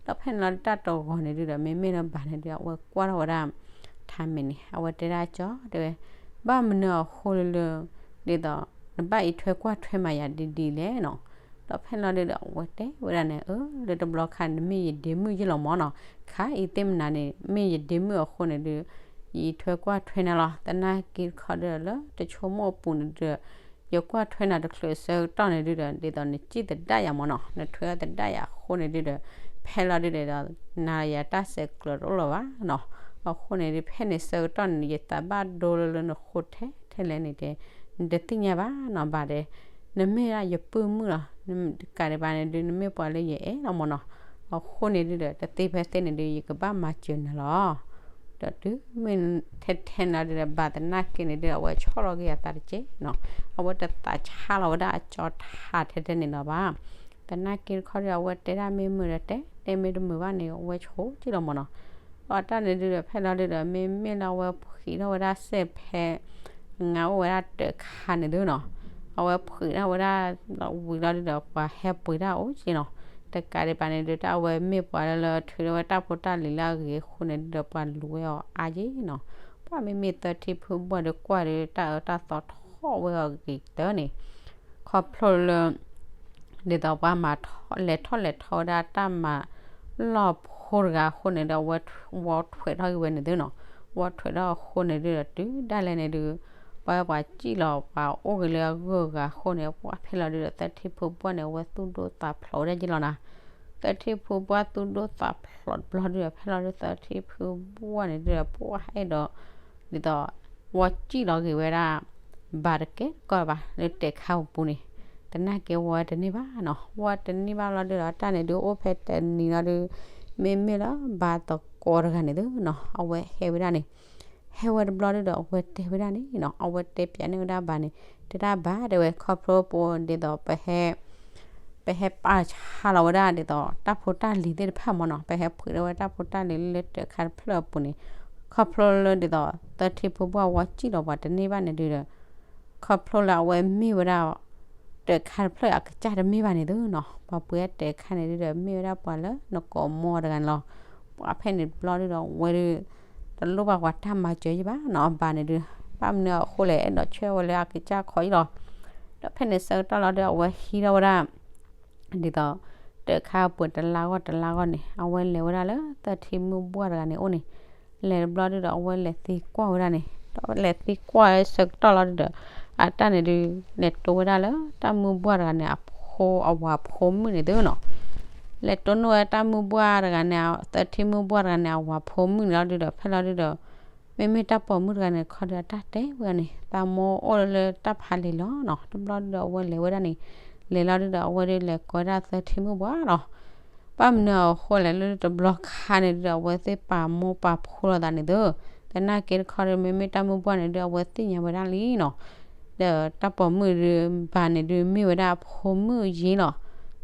ဒီးဖဲန့ၣ်လီၤတၢ်တဂီၤန့ၣ်ဒုးဒီး မ့မ့ၢ်လၢဘၣ်န့ၣ်ဒုး အဝဲကွၢ်ထီၣ်ဝဲဒၣ် ထးမဲာ်န့ၣ် အဝဲတဲဒၣ်ကၠီတဲဝဲ ဘၣ်မနုၤအဃိလၢလၢ ဒ်သိး နဘၣ်အံးထွဲကွၢ်ထွဲမၤယၤဒ်ဒ်လဲၣ်နီၤ. ဒီးဖဲန့ၣ်လီၤဒုးဒီး အဝဲတဲဝဲဒၣ်န့ၣ် အၢ လၢတဘျီခါန့ၣ် မ့ၢ်ယဒ့မုၣ်ယ့ၣ်လီၤမ့ၢ်နီၤ. ခါအံၤသ့ၣ်မနၤန့ၣ် မ့ၢ်ယဒ့မုၣ်အဃိန့ၣ်ဒုး ယအံးထွဲကွၢ်ထွဲနၤလီၤ. သနာ်က့တခီဒုးဒီး လၢတဆိကမိၣ်အပူၤန့ၣ်ဒုးဒီး ယကွၢ်ထွဲနၤတချုးဆၢကတီၢ်န့ၣ်ဒုးဒီး ဒ်သိးနစံၣ်သဒါယၤမ့ၢ်နီၤ နထွဲအီၤသဒါယၤအဃိန့ၣ်ဒုးဒီး ဖဲလီၤဒုးဒီး နၤယၤတၢ်ဆဲးကျိးတအိၣ်လၢၤဘၣ်နီၤ. အဃိန့ၣ်ဒုး ဖဲန့ၣ်ဆၢကတီၢ်န့ၣ် ယသးဘၣ်ဒိလၢလၢနဃိထဲထဲလဲၣ်န့ၣ်တဲ နတသ့ၣ်ညါဘၣ်နီၤဘၣ်တဲ နမ့ၢ်ဒၣ်ယပုၢ်မုၣ်လီၤ. တကးဒံးဘၣ်န့ၣ်ဒုး နမ့ၢ်ပှၤလၢယအဲၣ်လီၤမ့ၢ်နီၤ. အဃိန့ၣ်ဒုးဒီး တသ့ဖဲသ့န့ၣ်ဒုး ယကဘၣ်မၤစၢၤနၤလီၤ. ဒီးတုၤမ့ၢ်ထဲထဲန့ၣ်လီၤဒုးဒီး ဘၣ်သနာ်က့န့ၣ်ဒုး အဝဲဆီၣ်လီၤက့ၤအသးတက့ၢ်နီၤ. အဝဲတသးဆါလီၤဝဲဒၣ်အကၠီထးထဲထဲန့ၣ်လီၤဘၣ်. သနာ်က့တခီဒုး အဝဲတဲဒၣ်မ့ၢ်မုာ်ဒီးတဲ တဲမ့ၢ်တမုာ်ဘၣ်န့ၣ် အဝဲဆိက့ၢ်လီၤမ့ၢ်နီၤ. ဒီးတၢ်န့ၣ်ဒုးဒီး ဖဲလီၤဒုးဒီး မ့မ့ၢ်လၢအဝဲဖှံးထီၣ်ဝဲဒၣ်စဲးဖဲ အငါအိၣ်ဝဲဒၣ်တၢးခါန့ၣ်ဒုးနီၤ, အဝဲဖှံးထီၣ်ဝဲဒၣ်ဝံၤလီၤဒုးဒီး ပှၤဟဲပှ့ၤတၢ်အိၣ်က့နီၤ. တကးဒံးဘၣ်န့ၣ်ဒုး တၢ်အဝဲမ့ၢ်ပှၤလၢလၢထုးထီၣ်ဝဲတၢ်ဖိတၢ်လံၤလၢအဂ့ၤအဃိန့ၣ်ဒုးဒီး ပှၤလူၤဝဲအီၤအါယ့ၣ်နီၤ. ပှၤမ့မ့ၢ်သၢထံဖုဘှၢ်ဒီးကွၢ်ဒီး တၢ်အၢတၢ်သီထီၣ်ဝဲအီၤဂ့ၤကတၢၢ်န့ၣ် ခီဖျိလၢ ဒ်သိးပှၤမၤထီၣ် လဲၤထီၣ်လဲၤထီဝဲဒၣ်တၢ်မၤလီၢ်ဖိတဂၤအဃိန့ၣ်ဒီး ဝီထွဲးထီၣ်က့ၤဝဲန့ၣ်သုနီၤ. ဝီထွဲးထီၣ်အဃိန့ၣ်ဒုးဒီး တုၤဒၣ်လဲာ်န့ၣ်ဒုး ပှၤပှၤစံၣ်လီၤ ပှၤအိၣ်က့ၤလၢအဂုၤအဂၤအဃိန့ၣ် ပှၤဖဲလီၤဒုးဒီး သၢထံဖုဘှၢ်န့ၣ် အဝဲသူၣ်ဒိၣ်သးဖျိးဝဲဒၣ်က့လီၤနီၤ. သၢထံဖုဘှၢ်သူၣ်ဒိၣ်သးဖျိးတဘျီဒုးဒီး ဖဲလီၤဒုး သၢထံဖုဘှၢ်န့ၣ်ဒုးဒီး ပှၤအဲၣ်ဒိး ဒ်သိး ဝီစံၣ်လီၤက့ၤဝဲဒၣ် ဘၣ်တကဲတကီၢ်ဘၣ် လၢတၢးခါအပူၤန့ၣ် သနာ်က့ဝီတန့ၢ်ဘၣ်နီၤ. ဝီတန့ၢ်ဘၣ်လီၤဒုးဒီး တၢ်န့ၣ်ဒုးအိၣ်ဖဲတနံၤလီၤဒုး မ့မ့ၢ်လၢဘၣ်သကိးတဂၤန့ၣ်သုနီၤ အဝဲဟဲဝဲဒၣ်န့ၣ် ဟဲဝဲတဘျီဒုးဒီး အဝဲတဲဝဲဒၣ်န့ၣ်နီၤ အဝဲတဲပၠးန့ၢ်ဝဲဒၣ်ဘၣ်န့ၣ် တဲဒၣ်ဘၣ်တဲဝဲ ခီဖျိပဒ်သိးပဟဲ ပဟဲပာ်ဆါလီၤဝဲဒၣ်ဒ်သိး တၢ်ဖိတၢ်လံၤသ့ၣ်တဖၣ်မ့ၢ်နီၤ ပဟဲဖှံးထီၣ်ဝဲတၢ်ဖိတၢ်လံၤလၢတၢးခါတဖျၢၣ်အပူၤန့ၣ် ခီဖျိလၢဒ်သိး သၢထံဖုဘှၢ်ဝီစံၣ်လီၤပှၤတန့ၢ်ဘၣ်န့ၣ်ဒုးဒီး ခီဖျိလၢအဝဲမ့ၢ်ဝဲဒၣ် တၢးခါတဖျၢၣ်အကစၢ်တမ့ၢ်ဘၣ်န့ၣ်သုနီၤ ပှၤပှ့ၤတၢးခါန့ၣ်ဒုးဒီး မ့ၢ်ဝဲဒၣ်ပှၤလၢနကိးမီတဂၤန့ၣ်လီၤ. ပှၤဖဲန့ၣ်တဘျီဒုးဒီး အဝဲဒုး တလိၣ်ဘၣ်ပှၤတၢ်မၤစၢၤယံၣ်ဘၣ်နီၤ အဘၣ်န့ၣ်ဒုး ဘၣ်မနုၤအဃိလဲၣ် အဲၣ်ဒိးဆှၢဝဲလၢအကစၢ်ခီယံၣ်လီၤ. ဒီးဖဲန့ၣ်ဆၢကတီၢ်လီၤဒုး အဝဲဟံးထီၣ်ဝဲဒၣ် ဒ်သိး တၢးခါအပူၤတလါဂီၢ်တလါဂီၢ်န့ၣ် အဝဲလဲၤဝဲဒၣ်လၢသၢထံမုၣ်ဘှၢ်တဂၤန့ၣ်အိၣ်န့ၣ် လဲၤတဘျီဒုးဒီး အဝဲလဲၤသံကွၢ်ဝဲဒၣ်န့ၣ် ဒီးလဲၤသံကွၢ်ဆၢကတီၢ်လီၤဒုးဒီး အတၢ်န့ၣ်ဒုး လဲၤတိဝဲဒၣ်လၢတၢ်မုၣ်ဘှၢ်တဂၤန့ၣ် အဖိအဝၤဖိမုၣ်န့ၣ်သုနီၤ လဲၤတိန့ၢ်ဝဲတၢ်မုၣ်ဘှၢ်တဂၤန့ၣ် သၢထံမုၣ်ဘှၢ်တဂၤန့ၣ် အဝၤဖိမုၣ်န့ၣ်လီၤဒုးဒီး ဖဲလီၤဒုးဒီး မ့မ့ၢ်တၢ်ပိာ်မုၣ်တဂၤန့ၣ် ခီဒီးအတၢ်တဲဝဲန့ၣ် သးမိၢ်အိၣ်လၢတၢ်ဖးလံာ်လီၤနီၤ တဘျီဒုးဒီး အဝဲလဲၤဝဲဒၣ်န့ၣ် လဲၤလီၤဒုးဒီး အဝဲဒုးလဲၤကိးဝဲဒၣ်သၢထံမုၣ်ဘှၢ်လီၤ. ဘၣ်မနုၤအဃိလဲၣ်လၢတဘျီခါန့ၣ်ဒုးဒီး အဝဲသ့ၣ်ပာ်မိၢ်ပာ်ဖိလိာ်သးန့ၣ်သု သနာ်က့တခီဒီး မ့မ့ၢ်တၢ်မုၣ်ဘှၢ်န့ၣ်ဒုး အဝဲသ့ၣ်ညါဝဲဒၣ်လံနီၤ ဒီးတၢ်ပိာ်မုၣ်ဒုး ဘၣ်န့ၣ်ဒုး မ့ၢ်ဝဲဒၣ်အဖိမုၣ်ယ့ၢ်လီၤ.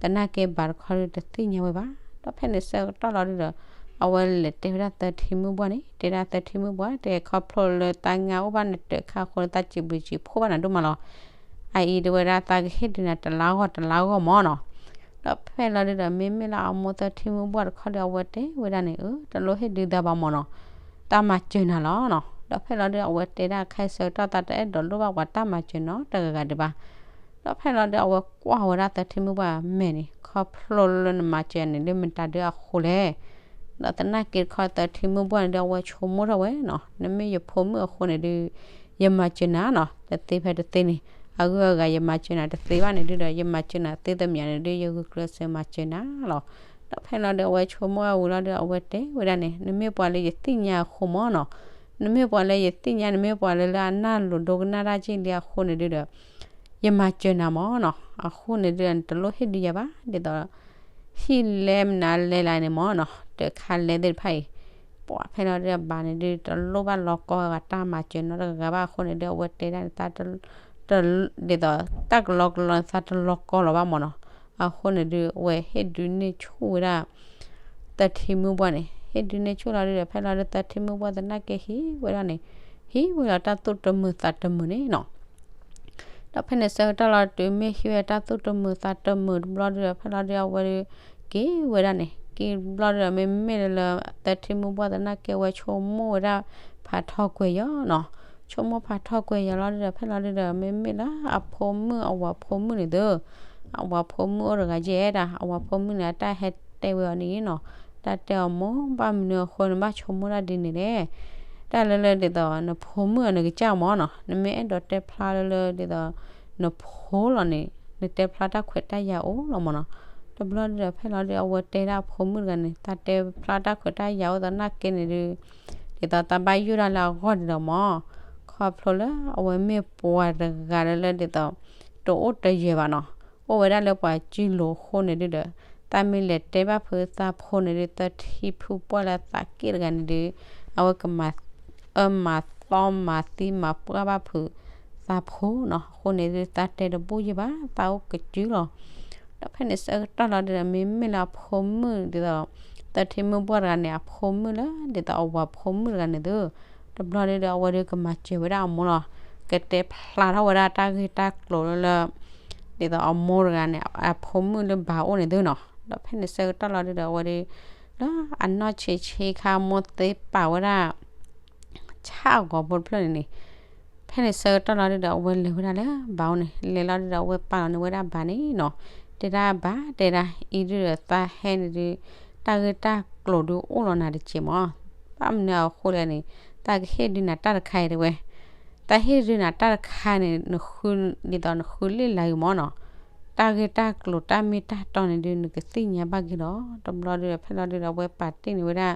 သနာ်က့ဘၣ်တခီဒုး တသ့ၣ်ညါဝဲဘၣ်. ဒီးဖဲန့ၣ်ဆၢကတီၢ်လီၤဒုးဒီး အဝဲလဲၤတဲဝဲဒၣ်သၢထံမုၣ်ဘှၢ်န့ၣ် တဲဒၣ်သၢထံမုၣ်ဘှၢ် တဲခီဖျိလၢတၢ်ငါအိၣ်ဘၣ်န့ၣ် တၢးခါအဃိလၢတၢ်စံးဘျုးစံးဖှိၣ်ဘၣ်နၤဒိၣ်မးလီၤ. အအံၤတဲဝဲဒၣ်သးကဟ့ၣ်ဒုးနၤတလါဂီၢ်တလါဂီၢ်မ့ၢ်နီၤ. ဒီးဖဲလီၤဒုးဒီး မ့မ့ၢ်လၢအမိၢ်သၢထံမုၣ်ဘှၢ်တခီဒီး အဝဲတဲဝဲဒၣ်န့ၣ် အၢ တလိၣ်ဟ့ၣ်ဒုးသးဘၣ်မ့ၢ်နီၤ တၢ်မၤစၢၤနၤလီၤနီၤ. ဒီးဖဲလီၤဒုး အဝဲတဲဒၣ်ခဲဆၢကတီၢ်သးတအဲၣ်ဒိးလိၣ်ဘၣ်ပှၤတၢ်မၤစၢၤနီတဂၤဂၤဒံးဘၣ်. ဒီးဖဲလီၤဒုး အဝဲကွၢ်ဝဲဒၣ်သၢထံမုၣ်ပှၢ်မဲာ်န့ၣ် ခီဖျိလၢနမၤစၢၤန့ၣ်ဒုးမတၤဒုးအဃိလဲၣ်. ဒီးသနာ်က့တခီသၢထံမုၣ်ပှၢ်န့ၣ်ဒုး အဝဲဆိကမိၣ်ထီၣ်ဝဲနီၤ, နမ့ၢ်ယဖိမုၣ်အဃိန့ၣ်ဒုး ယမၤစၢၤနၤနီၤ, တသ့ဖဲတသ့န့ၣ်, အဂုၤအဂၤယမၤစၢၤနၤတသ့ဘၣ်န့ၣ်ဒုးဒီး ယမၤစၢၤနၤသ့သမံးန့ၣ်ဒုး ယဂုာ်ကျဲးစၢးမၤစၢၤနၤလီၤ. ဒီးဖဲလီၤဒုး အဝဲဆိကမိၣ်အဝံၤလီၤဒုး အဝဲတဲဝဲဒၣ်န့ၣ် နမ့ၢ်ပှၤလၢယသ့ၣ်ညါအဃိမၢ်နီၤ, နမ့ၢ်ပှၤလၢယသ့ၣ်ညါ နမ့ၢ်ပှၤလၢလၢအနၢ်လိၤဒိကနၣ်တၢ်က့ၢ်လံအဃိန့ၣ်ဒုးဒီး ယမၤစၢၤနၤမၢ်နီၤ, အဃိန့ၣ်ဒုး နတလိၣ်ဟ့ၣ်ဒုးယၤဘၣ်, ဒ်သိး ဟံၣ်လဲမနုၤလဲလၢန့ၣ်မၢ်နီၤ, တခါလဲသ့ၣ်တဖၣ်အံၤ, ပှၤဖဲလီၤဒုးအဘၣ်န့ၣ်ဒုး တလိၣ်ဘၣ်လီၤကီအဂၤတၢ်မၤစၢၤနီတဂၤဘၣ်အဃိန့ၣ်ဒုး အဝဲတဲဒၣ်န့ၣ် ဒ်သိး တၢ်ကလီကလီန့ၣ် သးတလီၤကီလီၤဘၣ်မၢ်နီၤ, အဃိန့ၣ်ဒုး အဝဲဟ့ၣ်ဒုးန့ၢ်ဆူၣ်ဝဲဒၣ် သၢထံမုၣ်ပှၢ်န့ၣ် ဟ့ၣ်ဒုးန့ၢ်ဆူၣ်လီၤဒုးဒီး ဖဲလီၤဒုးသၢထံမုၣ်ပှၢ်သနာ်က့ဟံးဝဲဒၣ်န့ၣ်, ဟံးဝဲလီၤတၢ်သူၣ်တမုာ်သးတမုာ်န့ၣ်နီၤ. ဒီးဖဲန့ၣ်ဆၢကတီၢ်လီၤတုၤမ့ၢ်ဟံးဝဲတၢ်သူၣ်တမုာ်သးတမုာ်တဘျီဒုးဒီး ဖဲလီၤဒုးအဝဲဒုး က့ၤဝဲဒၣ်န့ၣ် က့ၤဘျီဒုးဒီး မ့မ့ၢ်လၢလၢ သၢထံမုၣ်ပှၢ်သနာ်က့ဝဲဆိကမိၣ်ဝဲဒၣ် ဖးထီၣ်ကွဲၤယီၤနီၤ. ဆိကမိၣ်ဖးထီၣ်ကွဲၤယီၤလီၤဒုးဒီး ဖဲလီၤဒုးဒီး မ့မ့ၢ်လၢအဖိမုၣ်အဝၤဖိမုၣ်န့ၣ်သု အဝၤဖိမုၣ်အိၣ်တဂၤယဲဒၣ် အဝၤဖိမုၣ်န့ၣ် အတၢ်ဟဲတဲဝဲအီၤန့ၣ်နီၤ, တၢ်တဲအီၤမၢ် ဘၣ်မနုၤအဃိနဘၣ်ဆိကမိၣ်ဒၣ်ဒ်န့ၣ်လဲၣ်. တၢ်လၢလၢဒ်သိး နဖိမုၣ်အနကစၢ်မၢ်နီၤ, နမ့ၢ်အဲၣ်ဒိးတဲဖျါလၢလၢဒ်သိး နဖိလီၤန့ၣ် နတဲဖျါတၢ်ခွဲးတၢ်ယာ်အိၣ်လီၤမၢ်နီၤ. တဘျီဒုးဒီး ဖဲလီၤဒုးအဝဲတဲဒၣ်အဖိမုၣ်တဂၤန့ၣ် တၢ်တဲဖျါတၢ်ခွဲးတၢ်ယာ်အိၣ်သနာ်က့န့ၣ်ဒုး ဒ်သိးတၢ်ဘၣ်ယိၣ်ဒၣ်လၢအဂီၢ်ဒ်ဒီးမၢ်, ခီဖျိလၢအဝဲမ့ၢ်ပှၤတဂၤလၢလၢဒ်သိး တအိၣ်တယၢၤဘၣ်နီၤ, အိၣ်ဝဲဒၣ်လၢပှၤစုလိၤအဃိန့ၣ်ဒုးဒီး တၢ်မ့ၢ်လဲၤတဲဘၣ်ဖုးသးဖိန့ၣ်ဒုး သၢထံဖုပှၢ်လၢသးက့ၣ်တဂၤန့ၣ်ဒုး အဝဲကမၤ အၢမၤသီမၤသံမၤပှၢ်ဘၣ်ဖုးသးဖိနီၤ, အဃိန့ၣ်ဒုး တၢ်တဲတဘူၣ်ယဲၢ်ဘၣ် သးအိၣ်ကစုလီၤ. ဒီးဖဲန့ၣ်ဆၢကတီၢ်လီၤဒုးဒီး မ့မ့ၢ်လၢအဖိမုၣ်ဒ်သိး သၢထံမုၣ်ပှၢ်တဂၤန့ၣ် အဖိမုၣ်လၢဒ်သိးအဝၤဖိမုၣ်တဂၤန့ၣ်သု တဘျီဒုးဒီး အဝဲဒုးကမၤစၢၤဝဲဒၣ်အမိၢ်လီၤ, ကတဲဖျါထီၣ်ဝဲဒၣ်တၢ်ဂ့ၢ်တၢ်ကျိၤလၢလၢ ဒ်သိးအမိၢ်တဂၤန့ၣ် အဖိမုၣ်လၢဘၣ်အိၣ်န့ၣ်သုနီၤ. ဒီးဖဲန့ၣ်ဆၢကတီၢ်လီၤဒုးဒီး အဝဲဒုး လၢအနီၢ်ဆံးဆံးခါမိၢ်သ့ပာ်ဝဲဒၣ် ဆၣ်အဂီၤဖိတဖျၢၣ်န့ၣ်န့ၣ် ဖဲန့ၣ်ဆၢကတီၢ်လီၤဒုးဒီး အဝဲလဲၤဝဲဒၣ်လၢဘၣ်အိၣ်န့ၣ် လဲၤလီၤဒုးဒီး အဝဲပာ်လီၤန့ၢ်ဝဲဒၣ်ဘၣ်န့ၣ်နီၤ, တဲဒၣ်ဘၣ် တဲဒၣ် အံၤဒုးဒီးသးဟဲန့ၣ်ဒုး တၢ်ဂ့ၢ်တၢ်ကျိၤဒုးအိၣ်လီၤနၤတစဲးမၢ်, ဘၣ်မနုၤအဃိလဲၣ်န့ၣ် သးကဟ့ၣ်ဒုးနၤတၢ်တခါအံၤတဲဝဲ, သးဟ့ၣ်ဒုးနၤတၢ်တခါန့ၣ် နဃု ဒ်သိးနဃုလ့ၣ်လၤဂ့ၤမၢ်နီၤ, တၢ်ဂ့ၢ်တၢ်ကျိၤတၢ်မ့ၢ်တၢ်တီန့ၣ်ဒုး နကသ့ၣ်ညါဘၣ်က့ၤလီၤ. တဘျီဒုးဒီး ဖဲလီၤဒုးဒီး အဝဲပာ်တ့ၢ်န့ၢ်ဝဲဒၣ်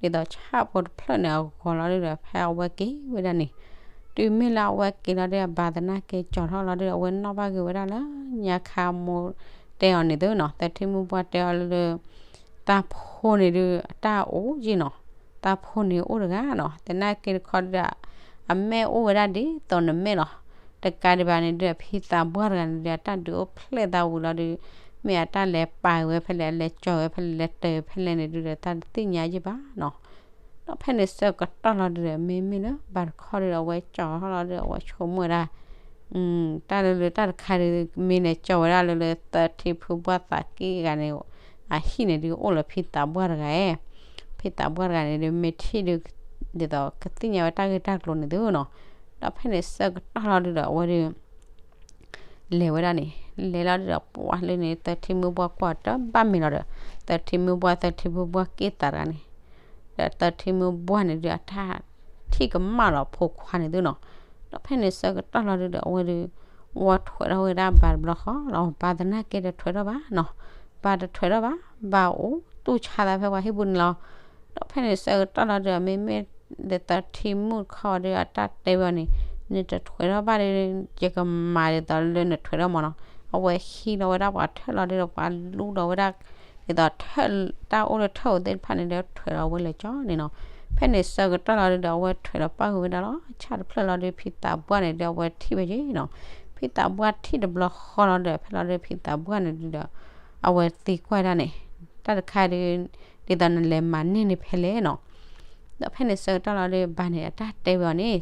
ဒ်သိးဆၣ်ဖိတဖျၢၣ်န့ၣ်အဂီၤလီၤဒုးဒီး ဖဲအဝဲက့ၤဝဲဒၣ်န့ၣ် တုၤမ့ၢ်လၢအဝဲက့ၤလီၤဒုး အဘၣ်သနာ်က့ကၠီၤထီၣ်လီၤဒုးဒီး အဝဲနီၣ်ဘၣ်က့ၤဝဲဒၣ်လၢညါခါမိၢ်တဲအီၤန့ၣ်သုနီၤ, သၢထံမုၣ်ပှၢ်တဲအီၤလၢ တၢ်ဖိန့ၣ်ဒုး အတၢ်အိၣ်ယ့ၢ်နီၤ, တၢ်ဖိန့ၣ်အိၣ်တဂၤနီၤ, သနာ်က့တခီဒုးဒီး အမဲာ်အိၣ်ဝဲဒၣ်ဒ်သိးနမဲာ်လီၤ. တကးဒံးဘၣ်န့ၣ်ဒုး ဖံသးပှၢ်တဂၤန့ၣ်ဒုး အတၢ်ဒုးအိၣ်ဖျဲၣ်သးဝံၤလီၤဒုး မ့ၢ်အတၢ်လဲၤပာ်ဝဲဖဲလဲၣ် အလဲၤကၠီၤဝဲဖဲလဲၣ် လဲၤတၢၤဝဲဖဲလဲၣ်န့ၣ်ဒုးဒီး တၢ်တသ့ၣ်ညါယ့ၢ်ဘၣ်နီၤ. ဒီးဖဲန့ၣ်ဆၢကတီၢ်လီၤဒုးဒီး မ့မ့ၢ်လၢဘၣ်တခီဒုးဒီး အဝဲကၠီၤထီၣ်လီၤဒုးဒီး အဝဲဆိကမိၣ်ဝဲဒၣ် တၢ်လၢလၢတၢ်တခါဒုး မ့ၢ်လဲၤကၠီၤဝဲဒၣ်လၢလၢသၢထံဖုပှၢ်သးက့ၣ်တဂၤန့ၣ် အဟံၣ်န့ၣ်ဒုးအိၣ်လၢဖံသးပှၢ်တဂၤဧၢ, ဖံသးပှၢ်တဂၤန့ၣ်ဒုး မ့ၢ်ထံၣ်ဒုး ဒ်သိးကသ့ၣ်ညါဝဲတၢ်ဂ့ၢ်တၢ်ကျိၤန့ၣ်သုနီၤ. ဒီးဖဲန့ၣ်ဆၢကတီၢ်လီၤဒုးဒီး အဝဲဒုး လဲၤဝဲဒၣ်န့ၣ် လဲၤလီၤဒုးဒီး ပှၤလၢန့ၣ် သၢထံမုၣ်ပှၢ်ကွၢ်တဘၣ်မ့ၢ်လီၤဒီး သၢထံမုၣ်ပှၢ် သၢထံမုၣ်ပှၢ်က့ၣ်သးတဂၤန့ၣ် ဒီးသၢထံမုၣ်ပှၢ်န့ၣ်ဒုး အတၢ်ထံၣ်ကမၣ်လီၤဖိခွါန့ၣ်သုနီၤ. ဒီးဖဲန့ၣ်ဆၢကတီၢ်လီၤဒုးဒီး အဝဲဒုး ဝီထွဲးထီၣ်ဝဲဒၣ်ဘၣ်တဘျီဃီလီၤ. ဘၣ်သနာ်က့တထွဲးထီၣ်ဘၣ်နီၤ, ဘၣ်တထွဲးထီၣ်ဘၣ်, ဘၣ်အိၣ်တူၢ်ဆါသးဖဲပှၤဟံၣ်ပူၤန့ၣ်လီၤ. ဒီးဖဲန့ၣ်ဆၢကတီၢ်လီၤဒုးဒီး မ့မ့ၢ်ဒီးသၢထံမုၣ်တခီဒုး အတၢ်တဲဝဲအီၤန့ၣ် နတထွဲးထီၣ်ဘၣ်ဒီး ယကမၤဒ်သိးလၢနထွဲးထီၣ်မၢ်နီၤ. အဝဲဟံးလီၤဝဲဒၣ်ပှၤထၢၣ်လီၤဒုးဒီး ပှၤလူဒီးဝဲဒၣ် ဒ်သိးထၢၣ် တၢ်အိၣ်လၢထၢၣ်ဧိၤသ့ၣ်တဖၣ်န့ၣ်ဒီး ထွဲးလီၤဝဲလဲၤကၠီၤန့ၣ်နီၤ. ဖဲန့ၣ်ဆၢကတီၢ်လီၤဒုးဒီး အဝဲထွဲးလီၤပၣ်ဃုာ်ဝဲဒၣ်လီၤ. ဆၣ်တဖျၢၣ်လီၤဒုး ဖံသးပှၢ်န့ၣ်ဒီး အဝဲထံၣ်ဝဲက့ၤနီၤ. ဖံသးပှၢ်ထံၣ်တဘျီဃီလီၤဒီး ဖဲလီၤဒုး ဖံသးပှၢ်န့ၣ်ဒုးဒီး အဝဲသံကွၢ်ဒၣ်န့ၣ် တၢ်တခါဒုး ဒ်သိးနလဲၤမၤန့ၢ်န့ၣ်ဖဲလဲၣ်နီၤ. ဒီးဖဲန့ၣ်ဆၢကတီၢ်လီၤဒုး ဘၣ်န့ၣ် အတၢ်တဲဝဲအီၤန့ၣ်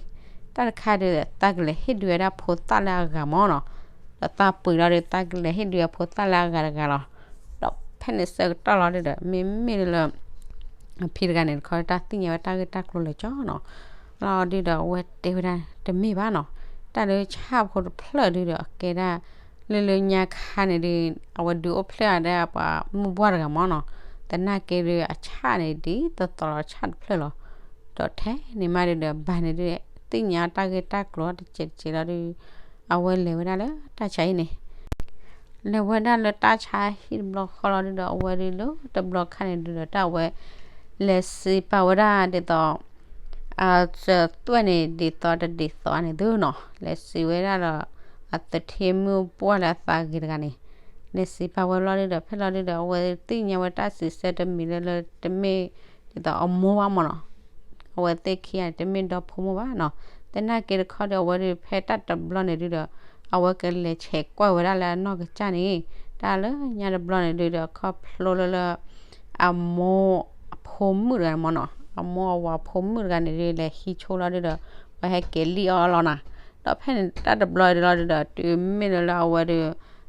တၢ်တခါဒုး သးကလဲၤဟ့ၣ်ဒုးဝဲဒၣ်ဖိသၣ်လၢအဂၤမၢ်နီၤ. ဒီးသးပှ့ၤလီၤဒုး သးကလဲၤဟ့ၣ်ဒုးဝဲဖိသၣ်လၢအဂၤတဂၤလီၤ. ဒီးဖဲန့ၣ်ဆၢကတီၢ်လီၤဒုးဒီး မ့မ့ၢ်လၢ ဖံတဂၤန့ၣ်တခီ တၢ်သ့ၣ်ညါဝဲတၢ်ဂ့ၢ်တၢ်ကျိၤလၢာ်ကၠီနီၤ. လီၤဒုးဒီး အဝဲတဲဝဲဒၣ် တမ့ၢ်ဘၣ်နီၤ. တၢ်လၢဆၣ်ဖိတဖျၢၣ်ဒုးဒီး အကဲဒၣ် လၢလၢညါခါန့ၣ်ဒုး အဝဲဒုးအိၣ်ဖျဲၣ်အီၤဒီးပှၤမုၢ်ပှၢ်တဂၤမၢ်နီၤ, သနာ်က့ဒုးအဆၣ်န့ၣ်ဒ်သိးသိးလီၤဆၣ်တဖျၢၣ်လီၤ, ဒီးထဲန့ၣ်မးဒုးဒီးဘၣ်န့ၣ်ဒုး သ့ၣ်ညါတၢ်ဂ့ၢ်တၢ်ကျိၤတစဲးတစဲးလီၤဒုး အဝဲလဲၤဝဲဒၣ်လၢတၢ်ဆါဟံၣ်န့ၣ် လဲၤဝဲဒၣ်လၢတၢ်ဆါဟံၣ်တဘျီဃီလီၤဒုးဒီး အဝဲဒုးလၢတဘျီခါန့ၣ်ဒုးဒီး တၢ်အဝဲ လဲၤစံးပာ်ဝဲဒၣ်ဒ်သိး အစၢၤသွဲၣ်န့ၣ် ဒ်သိးတဒ်သိးန့ၣ်သုနီၤ, လဲၤစံးဝဲဒၣ်ဒီး အသထ့မုၣ်ပှၢ်လၢအသးဂ့ၤတဂၤန့ၣ် လဲၤစံးပာ်ဝဲလီၤဒုးဒီး ဖဲလီၤဒုးဒီး အဝဲသ့ၣ်ညါဝဲတၢ်စံးဆၢတမံၤလၢလၢတမ့ၢ် ဒ်သိးအမိၢ်ဘၣ်မၢ်နီၤ, အဝဲသ့ၣ်ခံဂၤန့ၣ် တမ့ၢ်ဒီဖိမိၢ်ဘၣ်နီၤ, သနာ်က့တခီဒီး အဝဲဒုးဖဲတၢ်တဘျီန့ၣ်ဒုးဒီး အဝဲကလဲၤဆဲးကွၢ်ဝဲဒၣ်လၢအနီၢ်ကစၢ်န့ၣ် တၢ်လၢညါတဘျီန့ၣ်ဒုးဒီး ခီဖျိလၢလၢ အမိၢ်အဖိမုၣ်တဂၤန့ၣ်မၢ်နီၤ, အမိၢ်အဝၤဖိမုၣ်တဂၤန့ၣ်ဒုး လဲၤဟံးဆိလီၤဒုးဒီး ပှၤဟဲက့ၤလံၣ်အီၣ်လီၤနီၤ, ဒီးဖဲန့ၣ်တၢ်တဘျီဒုးလီၤဒုးဒီး တုၤမ့ၢ်လၢလၢအဝဲဒုး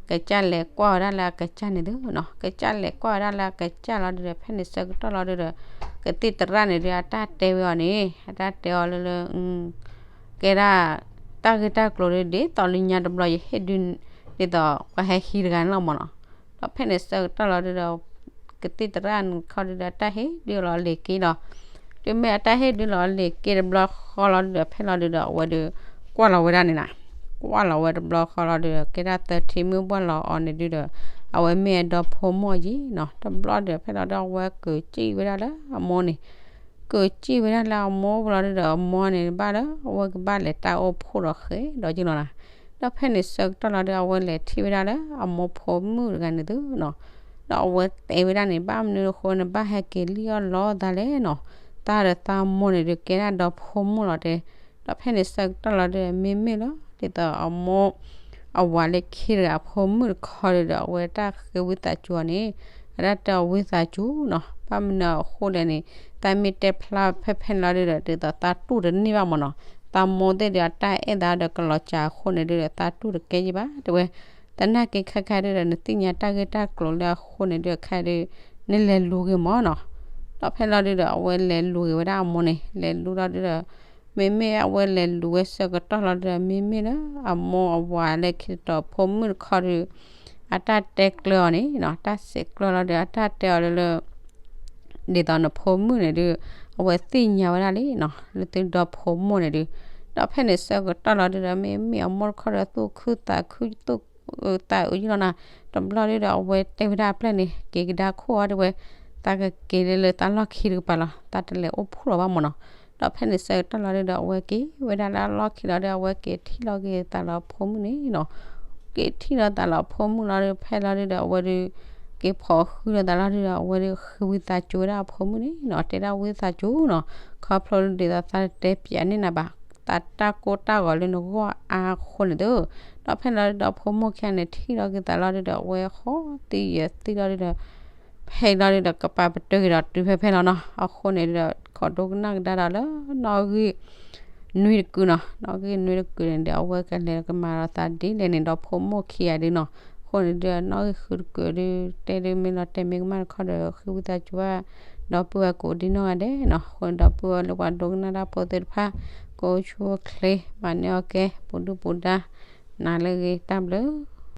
ကစၢ်လဲၤကွၢ်ဝဲဒၣ်လၢအကစၢ်န့ၣ်သုနီၤ, ကစၢ်လဲၤကွၢ်ဝဲဒၣ်လၢအကစၢ်လီၤဒုးဒီး ဖဲန့ၣ်ဆၢကတီၢ်လီၤဒုးဒီး ကသံၣ်သရၣ်န့ၣ်ဒုး အတၢ်တဲဝဲအီၤန့ၣ် အတၢ်တဲအီၤလၢလၢ ကဲဒၣ် တၢ်ဂ့ၢ်တၢ်ကျိၤဒုး ဒ်သိးလၢညါတဘျီယဟ့ၣ်ဒုး ဒ်သိးပှၤဟဲဟံးတဂၤန့ၣ်လီၤမၢ်နီၤ, ဒီးဖဲန့ၣ်ဆၢကတီၢ်လီၤဒုးဒီး ကသံၣ်သရၣ်န့ၣ်ခီဒုးဒီး အတၢ်ဟ့ၣ်ဒုးလီၤလ့ၤက့လီၤ, တုၤမ့ၢ်အတၢ်ဟ့ၣ်ဒုးလီၤလ့ၤက့တဘျီဃီလီၤဒုးဒီး ဖဲလီၤဒုးဒီး အဝဲဒုး ကွၢ်လီၤဝဲဒၣ်န့ၣ်နီၤ, ကွၢ်လီၤဝဲတဘျီဃီလီၤဒုးဒီး ကဲဒၣ်သထ့မုၣ်ပှၢ်လီၤအီၤန့ၣ်ဒုးဒီး အဝဲမ့ၢ်အဒီဖိမိၢ်ယံၤနီၤ, တဘျီဒုးဖဲလီၤဒုး အဝဲကၢၤစံၣ်ဝဲဒၣ်လၢအမိၢ်န့ၣ် ကၢၤစံၣ်ဝဲဒၣ်လၢအမိၢ်လီၤဒုးဒီး အမိၢ်န့ၣ်ဘၣ်ဒီး အဝဲကဘၣ်လဲၤတၢ်အိၣ်ဖှိၣ်ဒီးဃဲၤဒီးက့လီၤနီၤ, ဒီးဖဲန့ၣ်ဆၢကတီၢ်လီၤဒုး အဝဲလဲၤထံၣ်ဝဲဒၣ်လၢအမိၢ်ဖိမုၣ်တဂၤန့ၣ်သုနီၤ, ဒီးအဝဲတဲဝဲဒၣ်န့ၣ် ဘၣ်မနုၤအဃိနဘၣ်ဟဲက့ၤလံၣ်အီၣ်လီၤသးလဲၣ်နီၤ, သးဒီးသးမိၢ်န့ၣ်ဒုး ကဲဒၣ်ဒီဖိမိၢ်လီၤတဲ, ဒီးဖဲန့ၣ်ဆၢကတီၢ်လီၤဒုး မ့မ့ၢ်လီၤ ဒ်သိးအမိၢ် အဝၤလၢခံတဂၤအဖိမုၣ်တခီဒုးဒီး အဝဲတၢ်ဃ့ဝံသးစူၤအီၤန့ၣ် အတၢ်တဲအီၤဝံသးစူၤနီၤ, ဘၣ်မနုၤအဃိလဲၣ်န့ၣ် သးမ့ၢ်တဲဖျါဖဲဖဲန့ၣ်လီၤဒုးဒီး ဒ်သိးသးတူၢ်တန့ၢ်ဘၣ်မၢ်နီၤ, သးမိၢ်သ့ၣ်ဒုး အတၢ်အဲၣ်သးဒီးကလီၤစှၤအဃိန့ၣ်ဒုးဒီး သးတူၢ်တကဲယံၤဘၣ် တဲဝဲ, သနာ်က့ခဲခါဒုးဒီး နသ့ၣ်ညါတၢ်ဂ့ၢ်တၢ်ကျိၤလၢအဃိန့ၣ်ဒုး ခဲဒုး နလဲၤလူၤဂ့ၤမၢ်နီၤ, ဒီးဖဲလီၤဒုးဒီး အဝဲလဲၤလူၤဂ့ၤဝဲဒၣ်အမိၢ်န့ၣ် လဲၤလူၤလီၤဒုးဒီး မ့မ့ၢ်အဝဲလဲၤလူၤဝဲဆၢကတီၢ်လီၤဒုးဒီး မ့မ့ၢ်လၢအမိၢ်အဝၤလၢခံတတီၤဖိမုၣ်တခီဒုး အတၢ်တဲကျၢၤအီၤန့ၣ်နီၤ, တၢ်စဲးကျၢၤလီၤဒုး အတၢ်တဲအီၤလၢလၢ ဒ်သိးနဖိမုၣ်န့ၣ်ဒုး အဝဲသ့ၣ်ညါဝဲဒၣ်လံနီၤ, လၢသုဒီဖိမိၢ်န့ၣ်ဒုး, ဒီးဖဲန့ၣ်ဆၢကတီၢ်လီၤဒုးဒီး မ့မ့ၢ်အမိၢ်တခီဒီး သူၣ်ခုသးခု သူၣ်အုးသးအုးယံၤလီၤနီၤ, တဘျီဒုးဒီး အဝဲတဲဝဲဒၣ်အပျဲၢ်န့ၣ် က့ၤကဒါခိၣ်အီၤတဲဝဲ, သးကက့ၤလၢလၢသးလီၢ်ခံတကပၤလီၤ, သးတလဲၤအိၣ်ဖှိၣ်လီၤဘၣ်မၢ်နီၤ, ဒီးဖဲန့ၣ်ဆၢကတီၢ်လီၤဒုးဒီး အဝဲက့ၤဝဲဒၣ်လၢအလီၢ်ခံလီၤဒုး အဝဲက့ၤထံၣ်လီၤက့ၤသးလၢအဖိမုၣ်န့ၣ်နီၤ က့ၤထံၣ်လီၤသးလၢအဖိမုၣ်လီၤဒုး ဖဲလီၤဒုးဒီး အဝဲဒုး က့ၤဖိးဃုာ်ဒီးသးလီၤဒုးဒီး အဝဲဒုးဃ့ဝံသးစူၤဝဲဒၣ်အဖိမုၣ်န့ၣ်နီၤ, တဲဒၣ်ဝံသးစူၤနီၤ, ခီဖျိလၢဒ်သိးသးတတဲပၠးန့ၢ်နၤဘၣ်, သးတၢ်ကိၢ်တၢ်ဂီၤလၢနဂီၢ်အါအဃိန့ၣ်သု, ဒီးဖဲလီၤဒုးဒီး ဖိမိၢ်ခံဂၤန့ၣ် ထံၣ်လီၤက့ၤသးလီၤဒုးဒီး အဝဲဟီၣ်သံယၢၤသံလီၤဒုးဒီး ဖဲလီၤဒုးဒီး ကပာ်ပတုာ်က့ၤဒီးတုၤဖဲဖဲလီၤနီၤ, အဃိန့ၣ်ဒုးဒီး ခိးဒိကနၣ်ကဒါဒီးလၢနီၣ်ဂံၢ် နွံတကုာ်နီၤ, နီၣ်ဂံၢ်နွံတကုာ်န့ၣ်ဒီး အဝဲကလဲၤကမၤဒီးသးဒ်လဲၣ်န့ၣ် ဒီးဖိမိၢ်ခံဂၤဒုးနီၤ, အဃိန့ၣ်ဒုး နီၣ်ဂံၢ်ဃုတကုာ်ဒုး တဲဒုးမ့ၢ်လီၤတဲာ်မ့ၢ်ကမၣ်တခီဒီး ဃ့ဝံသးစူၤဘၣ် ဒီပုၢ်ဝဲၢ်ကိးဒံနီၢ်ဂၤဒဲးနီၤ, အဃိန့ၣ် ဒီပုၢ်ဝဲၢ်လၢပှၤဒိကနၣ်တၢ်ဖိသ့ၣ်တဖၣ် ကအိၣ်ဆူၣ်အိၣ်ချ့ မၤန့ၢ်အီၣ်ကဲ ပူၤဒုၣ်ပူၤဒါ နၤလၢအဂ့ၤ တၢ်ဘျုး